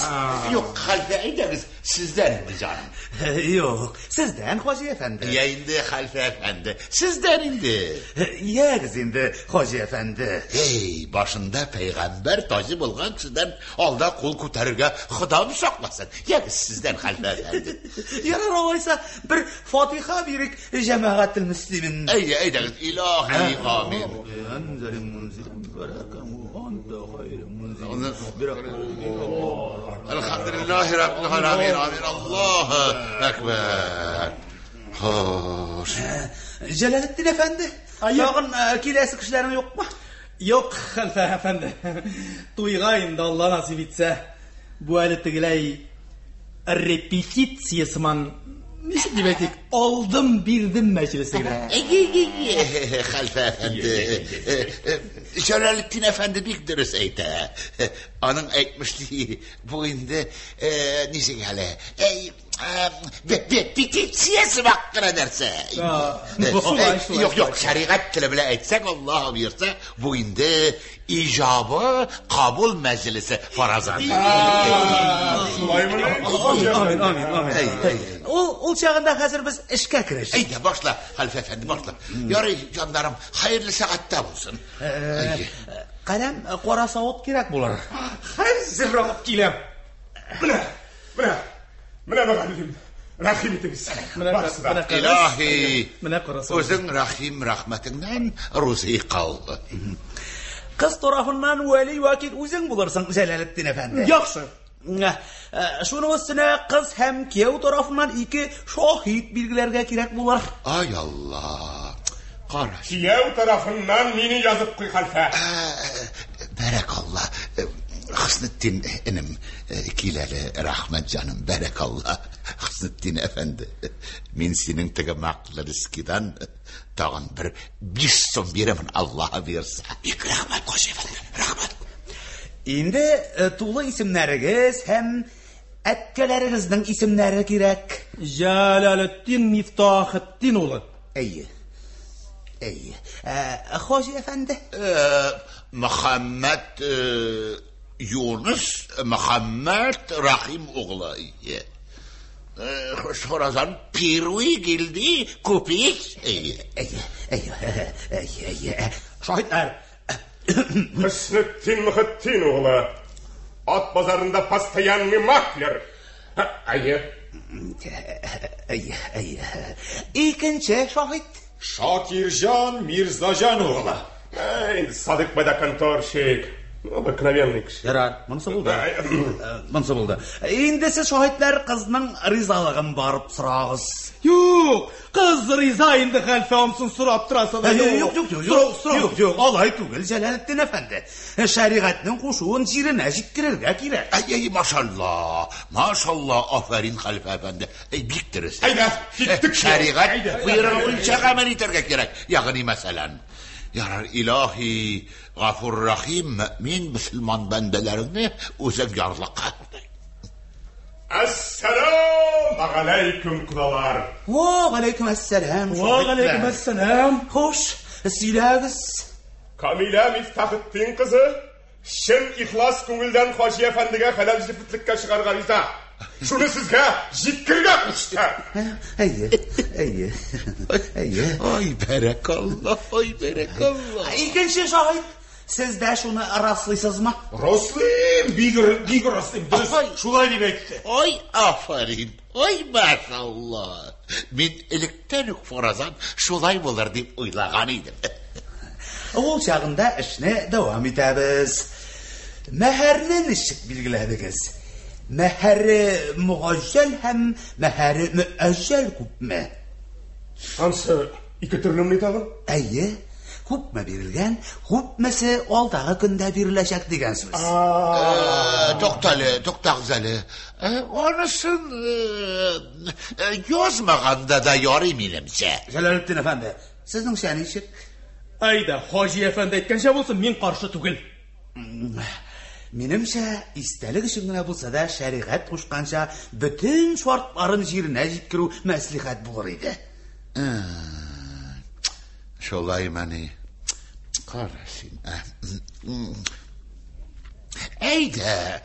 Юк, хәлфә, әйдәгез, сездән инде, җаным. Юк, сездән, Хаҗи әфәнде. Я инде, хәлфә әфәнде, сездән инде. Ягез инде, Хаҗи әфәнде. Эй, башында пәйгамбәр таҗы булган кешедән алда кул күтәрергә Ходам сакласын. Ягез сездән, хәлфә әфәнде. Ярар алайса, бер фатиха бирик, җәмәгател мөслимин. Әйдә, әйдәгез, илаһи амин. Әлхәмдүлиллаһи раббил галәмин, амин, Аллаһу әкбәр. Хош. Җәләлетдин әфәнде, тагын киләсе кешеләрең юкмы? Юк, хәлфә әфәнде. Туйга инде Алла насыйп итсә, бу әле тегеләй репетиция сыман, ничек дип әйтик, алдым бирдем мәҗлесе генә. Хәлфә әфәнде, Җәләлетдин әфәнде бик дөрес әйтә. Аның әйтмешли, бу инде ничек әле, репетиция сымак кына нәрсә. Юк, юк, шәригать теле белән әйтсәк, Аллаһ боерса, бу инде ижабы кабул мәҗлесе фаразан. Амин, амин, амин. Ул чагында хәзер без эшкә керешик. Әйдә, башла, хәлфә әфәнде, башла. Ярый, җаннарым, хәерле сәгатьтә булсын. Каләм, кара савыт кирәк булыр. Хәзер алып киләм. Менә, менә, менә мөгаллим. Рәхим итегез. Барысы да. Илаһи, үзең рәхим рәхмәтеңнән рузый кыл. Кыз тарафыннан вәли вәкил үзең булырсың, Җәләлетдин әфәнде. Яхшы. Шуның өстенә кыз һәм кияү тарафыннан ике шаһит билгеләргә кирәк булыр. Ай Алла. Кара. Кияү тарафыннан мине язып куй, хәлфә. Бәрәкалла. Хөснетдин энем, кил әле, рәхмәт җаным, бәрәкалла. Хөснетдин әфәнде, мин синең теге маклерскийдан тагын бер 5 сум бирәмен, Аллаһ бирсә. Бик рәхмәт, Хаҗи әфәнде, рәхмәт. Инде тулы исемнәрегез һәм әткәләрегезнең исемнәре кирәк. Җәләлетдин Мифтахетдин улы. Әйе. Әйе. Хаҗи әфәнде. Мөхәммәд Юныс Мөхәммәд Рахим углы. Фаразан первый гильдии купец. Әйе, әйе, әйе, әйе. Шаһитлар. Хөснетдин Мөхетдин углы. Ат базарында постоянный маклер. Әйе. Әйе, әйе. Икенче шаһит. Шакирҗан Мирзаҗан углы. Әй, Садык байда конторщик. Обыкновенный кеше. Ярар, монысы булды. Монысы булды. Инде сез шаһитлар кызның ризалыгын барып сорагыз. Юк, кыз риза инде, хәлфә, анысын сорап торасы да юк. Юк, юк, юк, юк, юк, алай түгел, Җәләлетдин әфәнде. Шәригатьнең кушуын җиренә җиткерергә кирәк. Әй, әй, машалла, машалла, афәрин, хәлфә әфәнде. Әй, бик дөрес. Әйдә, киттек. Шәригать боерыгы буенча гамәл итәргә кирәк. Ягъни мәсәлән, ярар, илаһи, гафур рахим, мөэмин мөселман бәндәләреңне үзең ярлыка. Әссәлам галәйкүм, кодалар. Ва галәйкүм әссәлам. Ва галәйкүм әссәлам. Хуш, сөйләгез. Камилә Мифтахетдин кызы чын ихлас күңелдән Хаҗи әфәндегә хәләл җефетлеккә чыгарга риза. Шуны сезгә җиткерергә кушты. Әйе, әйе, әйе. Ай, бәрәкалла, ай, бәрәкалла. Икенче шаһит, сез дә шуны раслыйсызмы? Раслыйм, бик, бик раслыйм. Дөрес, шулай дип әйтте. Ай, афәрин, ай, машалла. Мин электән үк фаразан шулай булыр дип уйлаган идем. Ул чагында эшне дәвам итәбез. Мәһәрне ничек билгеләдегез? Мәһәре мугаҗҗәл һәм мәһәре мөәҗҗәл күпме? Ансы ике төрлемени тагын? Әйе, күпме бирелгән, күпмесе алдагы көндә биреләчәк дигән сүз. Туктале, туктагыз әле. Анысын язмаганда да ярый минемчә. Җәләлетдин әфәнде, сезнеңчә ничек? Әйдә, Хаҗи әфәнде әйткәнчә булсын, мин каршы түгел. Минемчә, истәлек өчен генә булса да, шәригать кушканча бөтен шартларын җиренә җиткерү мәслихәт булыр иде. Шулаймыни? Кара син. Әйдә,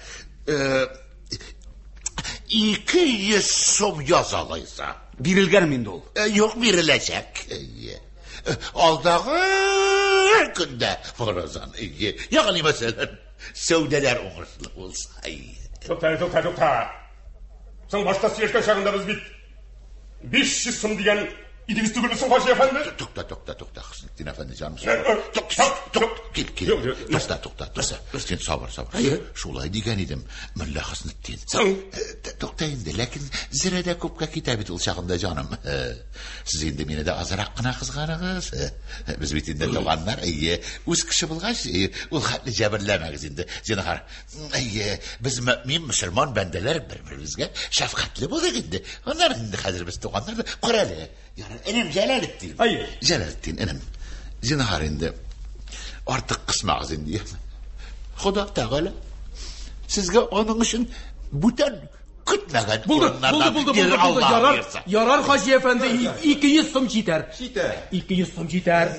200 сум яз алайса. Бирелгәнме инде ул? Юк, биреләчәк. Алдагы көндә фаразан. Ягъни мәсәлән, сәүдәләр уңышлы булса. Тукта, тукта, тукта. Соң башта сөйләшкән чагында без бит 500 сум дигән идегез түгелме соң, Хаҗи әфәнде? Тукта, тукта, тукта, Хөснетдин әфәнде, җаным. Тукта, тукта, кил, кил. Тукта, тукта, тукта. Син сабыр, сабыр. Шулай дигән идем, мулла Хөснетдин. Соң? Тукта инде, ләкин зерә дә күпкә китә бит ул чагында, җаным. Сез инде мине дә азрак кына кызганыгыз. Без бит инде туганнар, әйе, үз кеше булгач, ул хәтле җәберләмәгез инде, зинһар. Әйе, без мөэмин мөселман бәндәләр бер-беребезгә шәфкатьле булыйк инде. Аннары инде хәзер без туганнар. Кара әле, ярар, энем Җәләлетдин. Әйе. Җәләлетдин, энем. Зинһар инде. Артык кысмагыз инде. Хода Тәгалә сезгә аның өчен бүтән көтмәгән Булды, булды, булды, булды, булды. Ярар, ярар, Хаҗи әфәнде, 200 сум җитәр. Җитәр. 200 сум җитәр.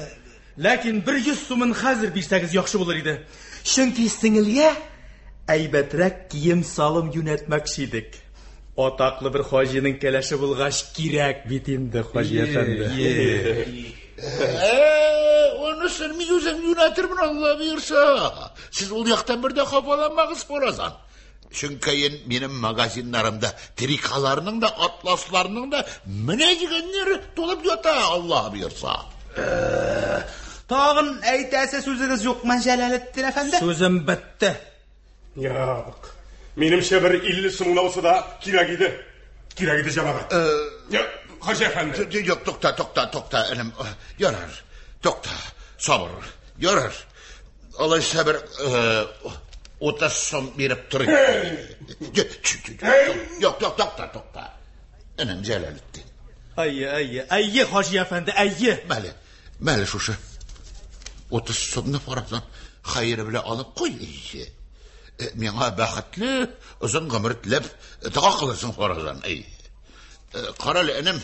Ләкин 100 сумын хәзер бирсәгез яхшы булыр иде. Чөнки сеңелгә әйбәтрәк кием-салым юнәтмәкче идек. Атаклы бер хаҗиның кәләше булгач кирәк бит инде, Хаҗи әфәнде. Анысын мин үзем юнәтермен, Алла боерса. Сез ул яктан бер дә хафаланмагыз, фаразан. Чөнки минем магазиннарымда трикаларның да, атласларның да менә дигәннәре тулып ята, Алла боерса. Тагын әйтәсе сүзегез юкмы, Җәләлетдин әфәнде? Сүзем бетте. Юк. Минемчә бер 50 сум гына булса да кирәк иде. Кирәк иде, җәмәгать. Хаҗи әфәнде. Юк, тукта, тукта, тукта, энем. Ярар. Тукта, сабыр. Ярар. Алайса бер 30 сум биреп торыйк. Юк, юк, тукта, тукта. Энем Җәләлетдин. Әйе, әйе, әйе, Хаҗи әфәнде, әйе. Мәле, мәле шушы. 30 сумны фаразан хәере белән алып куй. Миңа бәхетле, озын гомер теләп дога кылырсың фаразан. Карале, энем,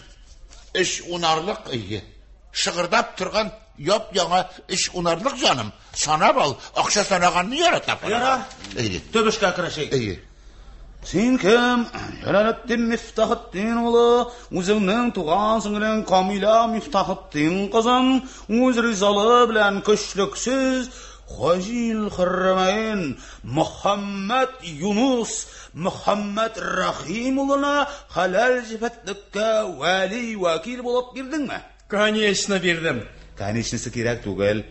өч унарлык, әйе. Шыгырдап торган яп-яңа өч унарлык, җаным. Санап ал, акча санаганны ярата. Ярар. Әйе. Төп эшкә керешик. Әйе. Син кем? Җәләлетдин Мифтахетдин улы, үзеңнең туган сеңлең Камилә Мифтахетдин кызын үз ризалыгы белән көчлексез Хаҗил Хәррәмәйн Мөхәммәд Юнус Мөхәммәд Рәхим улына хәләл җефетлеккә вәли вәкил булып бирдеңме? Конечно, бирдем. Конечнысы кирәк түгел.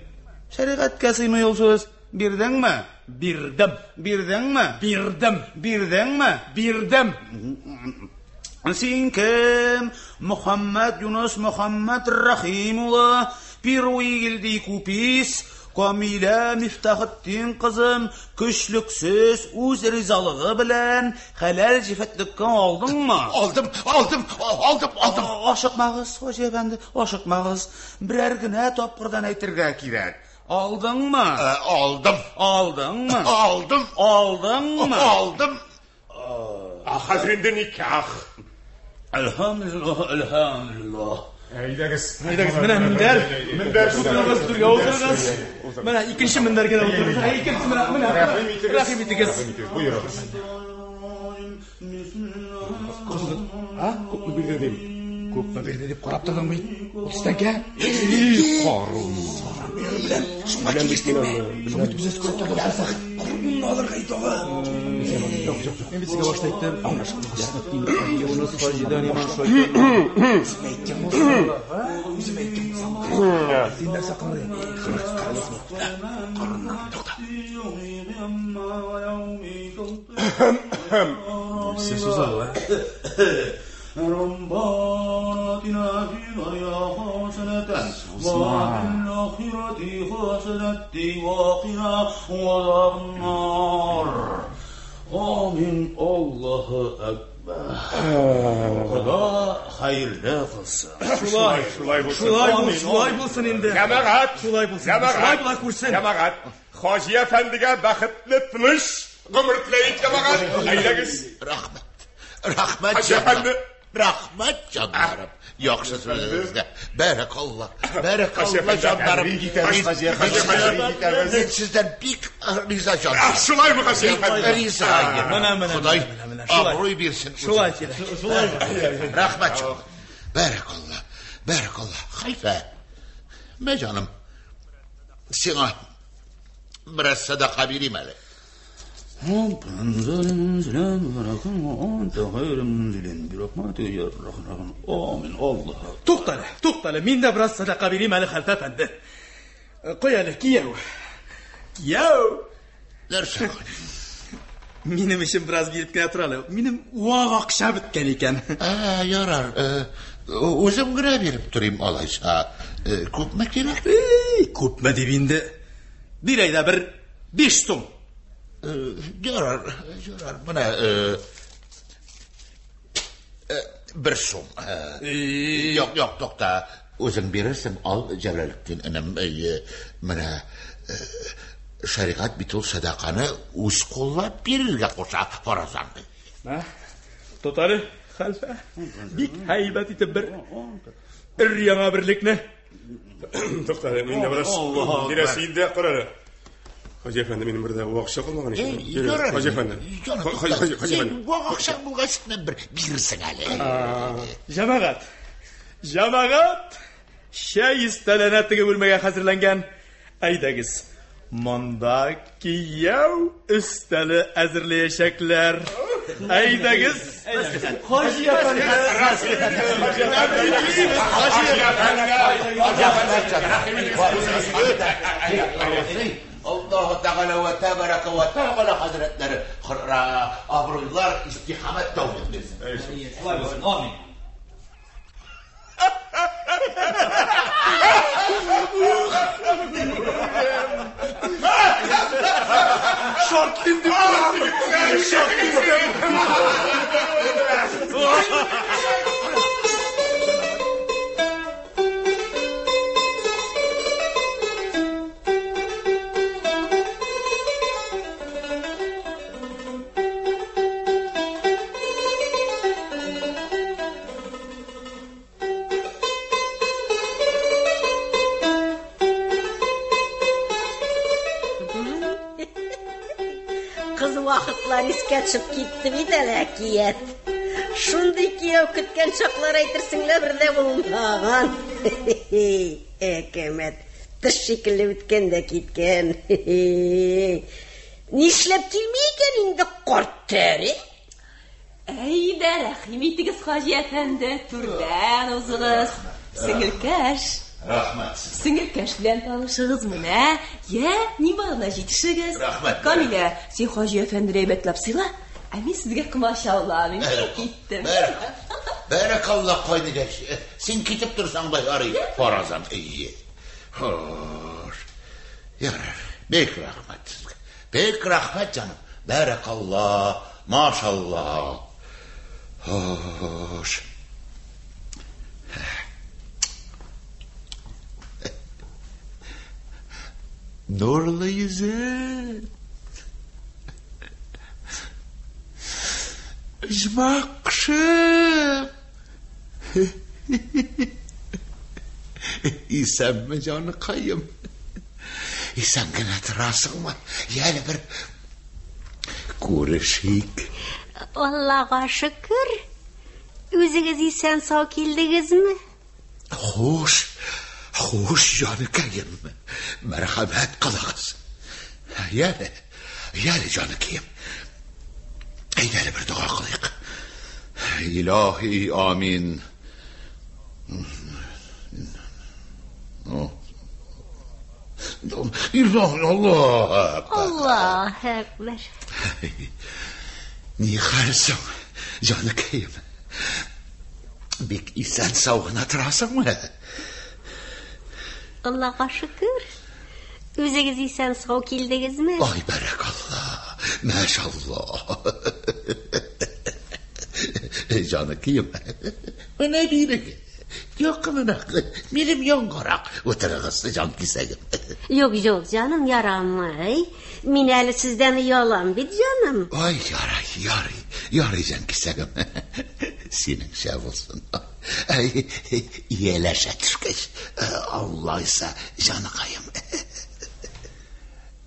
Шәригатькә сыймый ул сүз. Бирдеңме? Бирдем. Бирдеңме? Бирдем. Бирдеңме? Бирдем. Син кем? Мөхәммәд Юнус Мөхәммәд Рәхим улы, Первый гильдий купис, Камилә Мифтахетдин кызын көчлексез үз ризалыгы белән хәләл җефетлеккә алдыңмы? Алдым, алдым, алдым, алдым. Ашыкмагыз, Хаҗи әфәнде, ашыкмагыз. Берәр генә тапкырдан әйтергә кирәк. Алдыңмы? Алдым. Алдыңмы? Алдым. Алдыңмы? Алдым. Хәзер инде никах. Әлхәмдүлиллаһ, әлхәмдүлиллаһ. Әйдәгез. Әйдәгез, менә мендәр. Мендәр. Утырыгыз, түргә утырыгыз. Менә икенче мендәргә дә утырыгыз. Икенче менә, менә. Рәхим итегез. Рәхим итегез. Рәхим итегез. Боерыгыз. Кызны, а? Күпме бирде дим? Күпме бирде дип карап тордың бит. Утыз тәңкә? Эй, Карун. Беләм, шуңа килештеңме? Шуңа үзегез күреп тордыгыз. Карунны алырга итә ала. Юк, юк, юк. Мин бит сезгә башта әйттем. Аңлашылды. Юныс хаҗидан иман шайтан. Үзем әйткән булсам, үзем әйткән булсам. Син нәрсә кылыр? Каруннан тукта. Нәрсә суза ул, ә? Амин, Аллаһу әкбәр. Хода хәерле кылсын. Шулай, шулай булсын. Шулай Амин, шулай амин. булсын инде. Җәмәгать, Шулай булсын. Җәмәгать, Шулай була күрсен. Җәмәгать, Хаҗи әфәндегә бәхетле тыныч гомер теләйек, җәмәгать. Әйдәгез. Рәхмәт. Рәхмәт, Хаҗи әфәнде. Рәхмәт, җаннарым. Яхшы сүзегезгә. Бәрәкалла. Бәрәкалла, Хаҗи җаннарым. әфәнде, итәбез, Хаҗи әфәнде, итәбез. Мин сездән бик риза, җаннарым. Шулаймы, Хаҗи Бик әфәнде? риза. Менә, менә, Ходай менә, менә, шулай. абруй бирсен. Шулай үзегезгә. кирәк. Шулай. Рәхмәт, җаным. Бәрәкалла. Бәрәкалла. Хәлфә. Мә, җаным. Сиңа бераз садака бирим әле. Амин, Аллаһу. Туктале, туктале, мин дә бераз садака бирим әле, хәлфә әфәнде. Кой әле, кияү. Кияү! Нәрсә? Минем өчен бераз биреп кенә тор әле. Минем вак акча беткән икән. Ә, ярар. Үзем генә биреп торыйм алайса. Күпме кирәк? Эй, күпме дип инде. Бир әйдә бер 5 сум. Ярар, ярар. Менә бер сум. Юк, юк, тукта. Үзең бирерсең, ал, Җәләлетдин энем. Менә шәригать бит ул сәдаканы үз куллап бирергә куша, фаразан. Мә, тот әле, хәлфә. Бик һәйбәт итеп бер өр яңа берлекне. Тукта әле, мин дә бераз Аллаһу бирәсе инде, кара әле. Хаҗи әфәнде, минем бер дә вак акча калмаган икән. Ярар. Хаҗи әфәнде. Хаҗи Хаҗи Син әфәнде. вак акчаң булгач, бер бирерсең әле. Җәмәгать. Җәмәгать! Чәй өстәленә теге бүлмәгә хәзерләнгән. Әйдәгез. Монда кияү өстәле әзерләячәкләр. Әйдәгез. Хаҗи әфәнде. Аллаһу Тәгалә вә тәбәрәкә вә тәгалә хәзрәтләре абруйлар истихамәт тәүфик бирсен. Шулай булсын, амин. Шартлыйм дип торам. Шартлыйм дип. Кыз вакытлар искә төшеп китте бит әле әкият. Шундый кияү көткән чаклар әйтерсең лә бер дә булмаган. Әкәмәт. Теш шикелле үткән дә киткән. Нишләп килми икән инде карт тәре? Әйдә, рәхим итегез, Хаҗи әфәнде, түрдән узыгыз. Сеңелкәш. Рәхмәт. Сеңелкәш белән танышыгыз менә. Йә, ни барына җитешегез. Рәхмәт. Камилә, син Хаҗи әфәндене әйбәтләп сыйла, ә мин сезгә комачауламыйм. Мин киттем. Бәрәкалла кайныкәш. Син китеп торсаң да ярый, фаразан. Ие. Хош. Ярар. Бик рәхмәт сезгә. Бик рәхмәт, җаным. Бәрәкалла, машалла. Хош. Нурлы йөзем. Оҗмах кошым. Исәнме, җаныкаем? Исән генә торасыңмы? Яле бер күрешик. Аллага шөкер. Үзегез исән сау килдегезме? Хуш, хуш, җаныкаем. Мәрхәмәт кылыгыз. Яле, яле, җаныкаем. Әйдә бер дога кылыйк. Илаһи, амин. Аллаһ Аллаһ әкбәр. Ни хәл соң, җаныкаем? Бик исән сау гына торасыңмы? Аллага шөкер. Үзегез исән сау килдегезме? Ай, бәрәкалла. Мәшалла. Җаныкаем, менә бирегез. Якынрак, минем янгарак утырыгыз, җан кисәгем. Юк, юк, җаным, ярамый. Мин әле сездән оялам бит, җаным. Ай, ярай, ярый, ярый, җан кисәгем. Синеңчә булсын. Әй, ияләшә төшкәч, Аллайса, җаныкаем.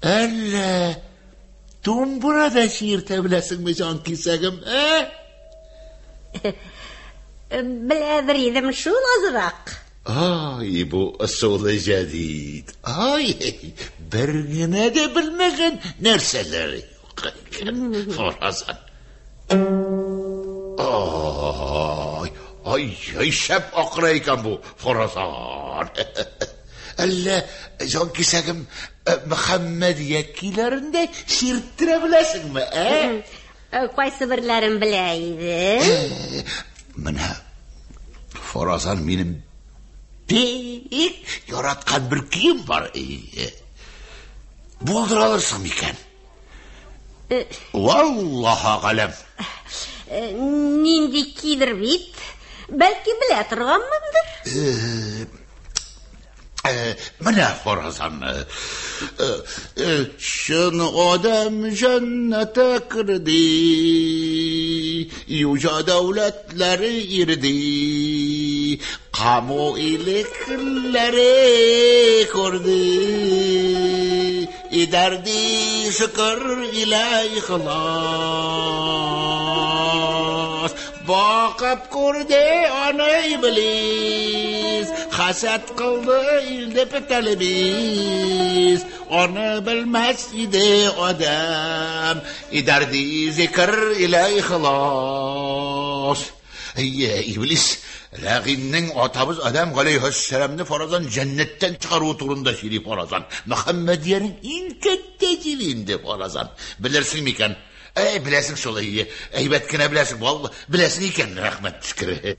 Әллә думбыра да чиертә беләсеңме, җан кисәгем, ә? Беләдер идем шул азрак. Ай, бу ысулы җәдид. Ай, бер генә дә белмәгән нәрсәләр юк икән. Фаразан. Ай, ай, ай, шәп акыра икән бу, Фаразан. Әллә җан кисәгем Мөхәммәдия көйләрен дә чирттерә беләсеңме, ә? Кайсы берләрен белә идем. Менә Фаразан минем бик яраткан бер көем бар. Булдыра алырсың микән? Валлаһа галәм. Нинди кидер бит? Бәлки белә торганмындыр. Менә фаразан. Чын адәм җәннәтә керде, юҗа дәүләтләре ирде, каму илекләре күрде, идәрди шөкер илә ихлас. Бакып күрде аны иблис, хәсәт кылды илде тәлбис. Аны белмәс иде адәм, идәрди зикр илә ихлас. Әйе, иблис ләгыйннең атабыз Адәм галәйһиссәламны фаразан җәннәттән чыгаруы турында сөйли фаразан. Мөхәммәдиянең иң кәттә җире инде фаразан. Белерсең микән? Әй, беләсең шул, әйе. Әйбәт кенә беләсең, валла, беләсең икән, рәхмәт төшкере.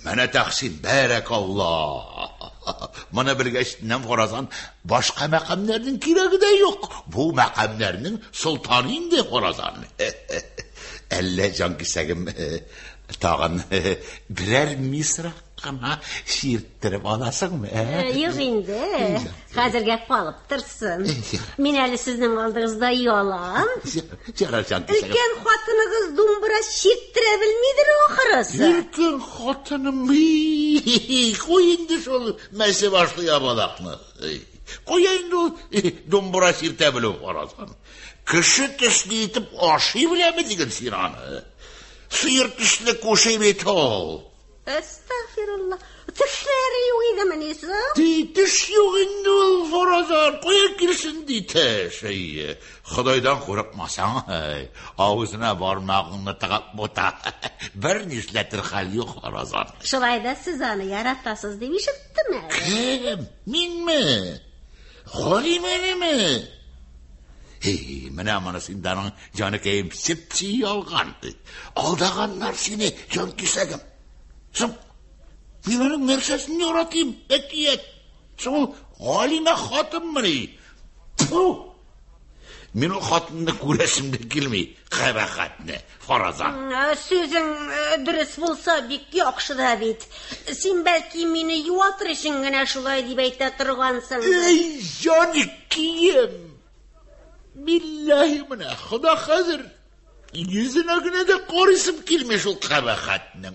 Менә тәхсин, бәрәкалла. Моны белгәчтеннән фаразан башка мәкамнәрнең кирәге дә юк. Бу мәкамнәрнең солтаны инде фаразан. Әллә җан кисәгем тагын берәр мисра кына чирттереп аласыңмы, ә? Юк инде. Хәзергә калып торсын. Мин әле сезнең алдыгызда оялам. Ярар, җан кисәгем. Өлкән хатыныгыз думбыра чирттерә белмидер ахрысы. Өлкән хатыным, куй инде шул мәсе башлы ябалакны. Куя инде ул думбыра чиртә белү фаразан. Кеше төсле итеп ашый беләме диген син аны? Сыер төсле кушый бит ул. Әстәгъфирулла. Тешләре юк идемени соң? Ди, теш юк инде ул, фаразан. Кая килсен ди теш. Әйе. Ходайдан курыкмасаң, әй, авызына бармагыңны тыгып бута. Бер нишләтер хәл юк, фаразан. Шулай да сез аны яратасыз дип ишеттем әле. Кем? Минме? Галимәнеме? Эй, менә монысы инде аның җаныкаем чеп-чи ялган. Алдаганнар сине, җан кисәгем. Соң, мин аның нәрсәсен яратыйм, әкият. Соң ул Галимә хатынмыни? Тфу! Мин ул хатынны күрәсем дә килми, кабахәтне, фаразан. Сүзең дөрес булса, бик яхшы да бит. Син бәлки мине юатыр өчен генә шулай дип әйтә торгансың. Эй, җаникием! Билләһи менә, Хода хәзер йөзенә генә дә карыйсым килми шул кабахәтнең.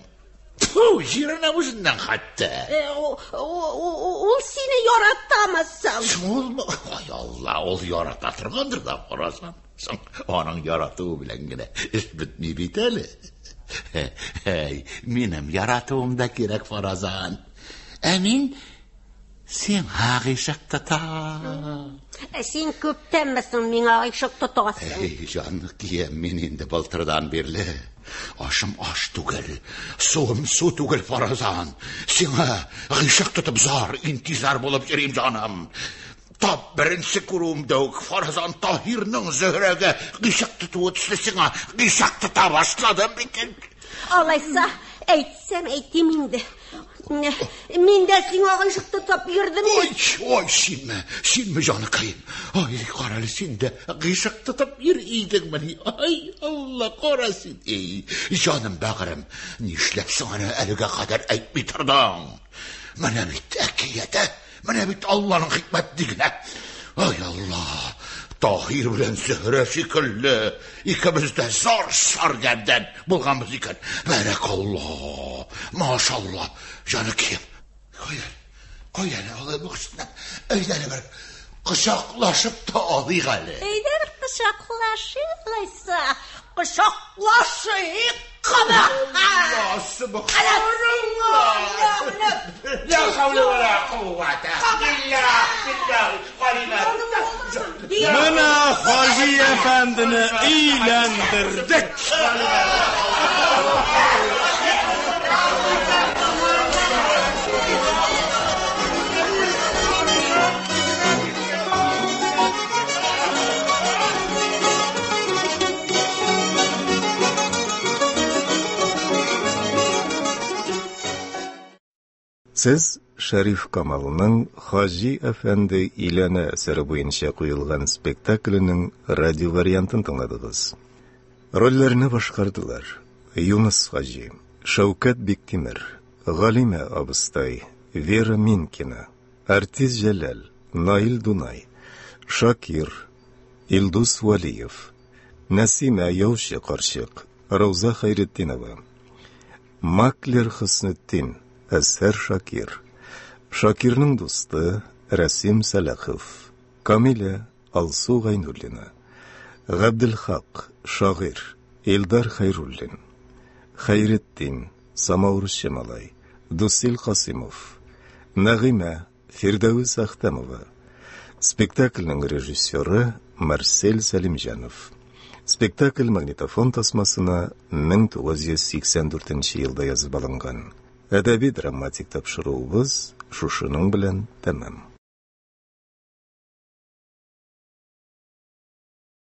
Тфү, җирәнәм үзеннән хәтта. Э, ул сине яратамы соң? Ул, ай Алла, ул ярата торгандыр да, карасам. Соң, аның яратуы белән генә эш бетми бит әле. Әй, минем яратуым да кирәк, Фаразан. Ә мин сиңа гыйшык тотам. Ә син күптәнме соң миңа гыйшык тотасың? Әй, җаныкаем, мин инде былтырдан бирле ашым аш түгел, суым су түгел, Фаразан. Сиңа гыйшык тотып зар, интизар булып йөрим, җаным. Тап беренче күрүемдә үк Фаразан Таһирның Зөһрәгә гыйшык тотуы төсле сиңа гыйшык тота башладым бит. Алайса, әйтсәм әйтим инде. Мин дә сиңа гыйшык тотып йөрдем. Ой, ой, синме? Синме, җаныкаем? Ай, карале, син дә гыйшык тотып йөри идеңмени? Ай, Алла, кара син. Эй, җаным бәгырем, нишләп соң аны әлегә кадәр әйтми тордың? Менә бит әкият, ә? Менә бит Алланың хикмәте дигән. Ай, Алла, Таһир белән Зөһрә шикелле икебез дә зар-сар гәрдән булганбыз икән. Бәрәкалла, машалла, җаныкаем. Кая, кая әле алай бу кешедән? Әйдә әле бер кочаклашып та алыйк әле. Әйдә бер кочаклашыйк, алайса. Кочаклашыйк кына. Ла хәүлә вә ла куввата илля биллаһи Менә Хаҗи әфәндене өйләндердек. Сез Шәриф Камалның Хаҗи әфәнде өйләнә әсәре буенча куелган спектакленең радио вариантын тыңладыгыз. Рольләрне башкардылар: Юныс Хаҗи, Шәүкәт Биктимер, Галимә абыстай, Вера Минкина, артист Җәләл, Наил Дунай, Шакир, Илдус Вәлиев, Нәсимә яучы карчык, Рауза Хәйретдинова, Маклер Хөснетдин, Әзһәр Шакир, Шакирның дусты Рәсим Сәлахов, Камилә Алсу Гайнуллина, Габделхак, шагыйрь Илдар Хәйруллин, Хәйретдин, самавырчы малай, Дусил Касыймов, Нәгыймә Фирдәвес Әхтәмова. Спектакльнең режиссеры Марсель Сәлимҗанов. Спектакль магнитофон тасмасына 1984 елда язып алынган. Әдәби драматик тапшыруыбыз шушының белән тәмам.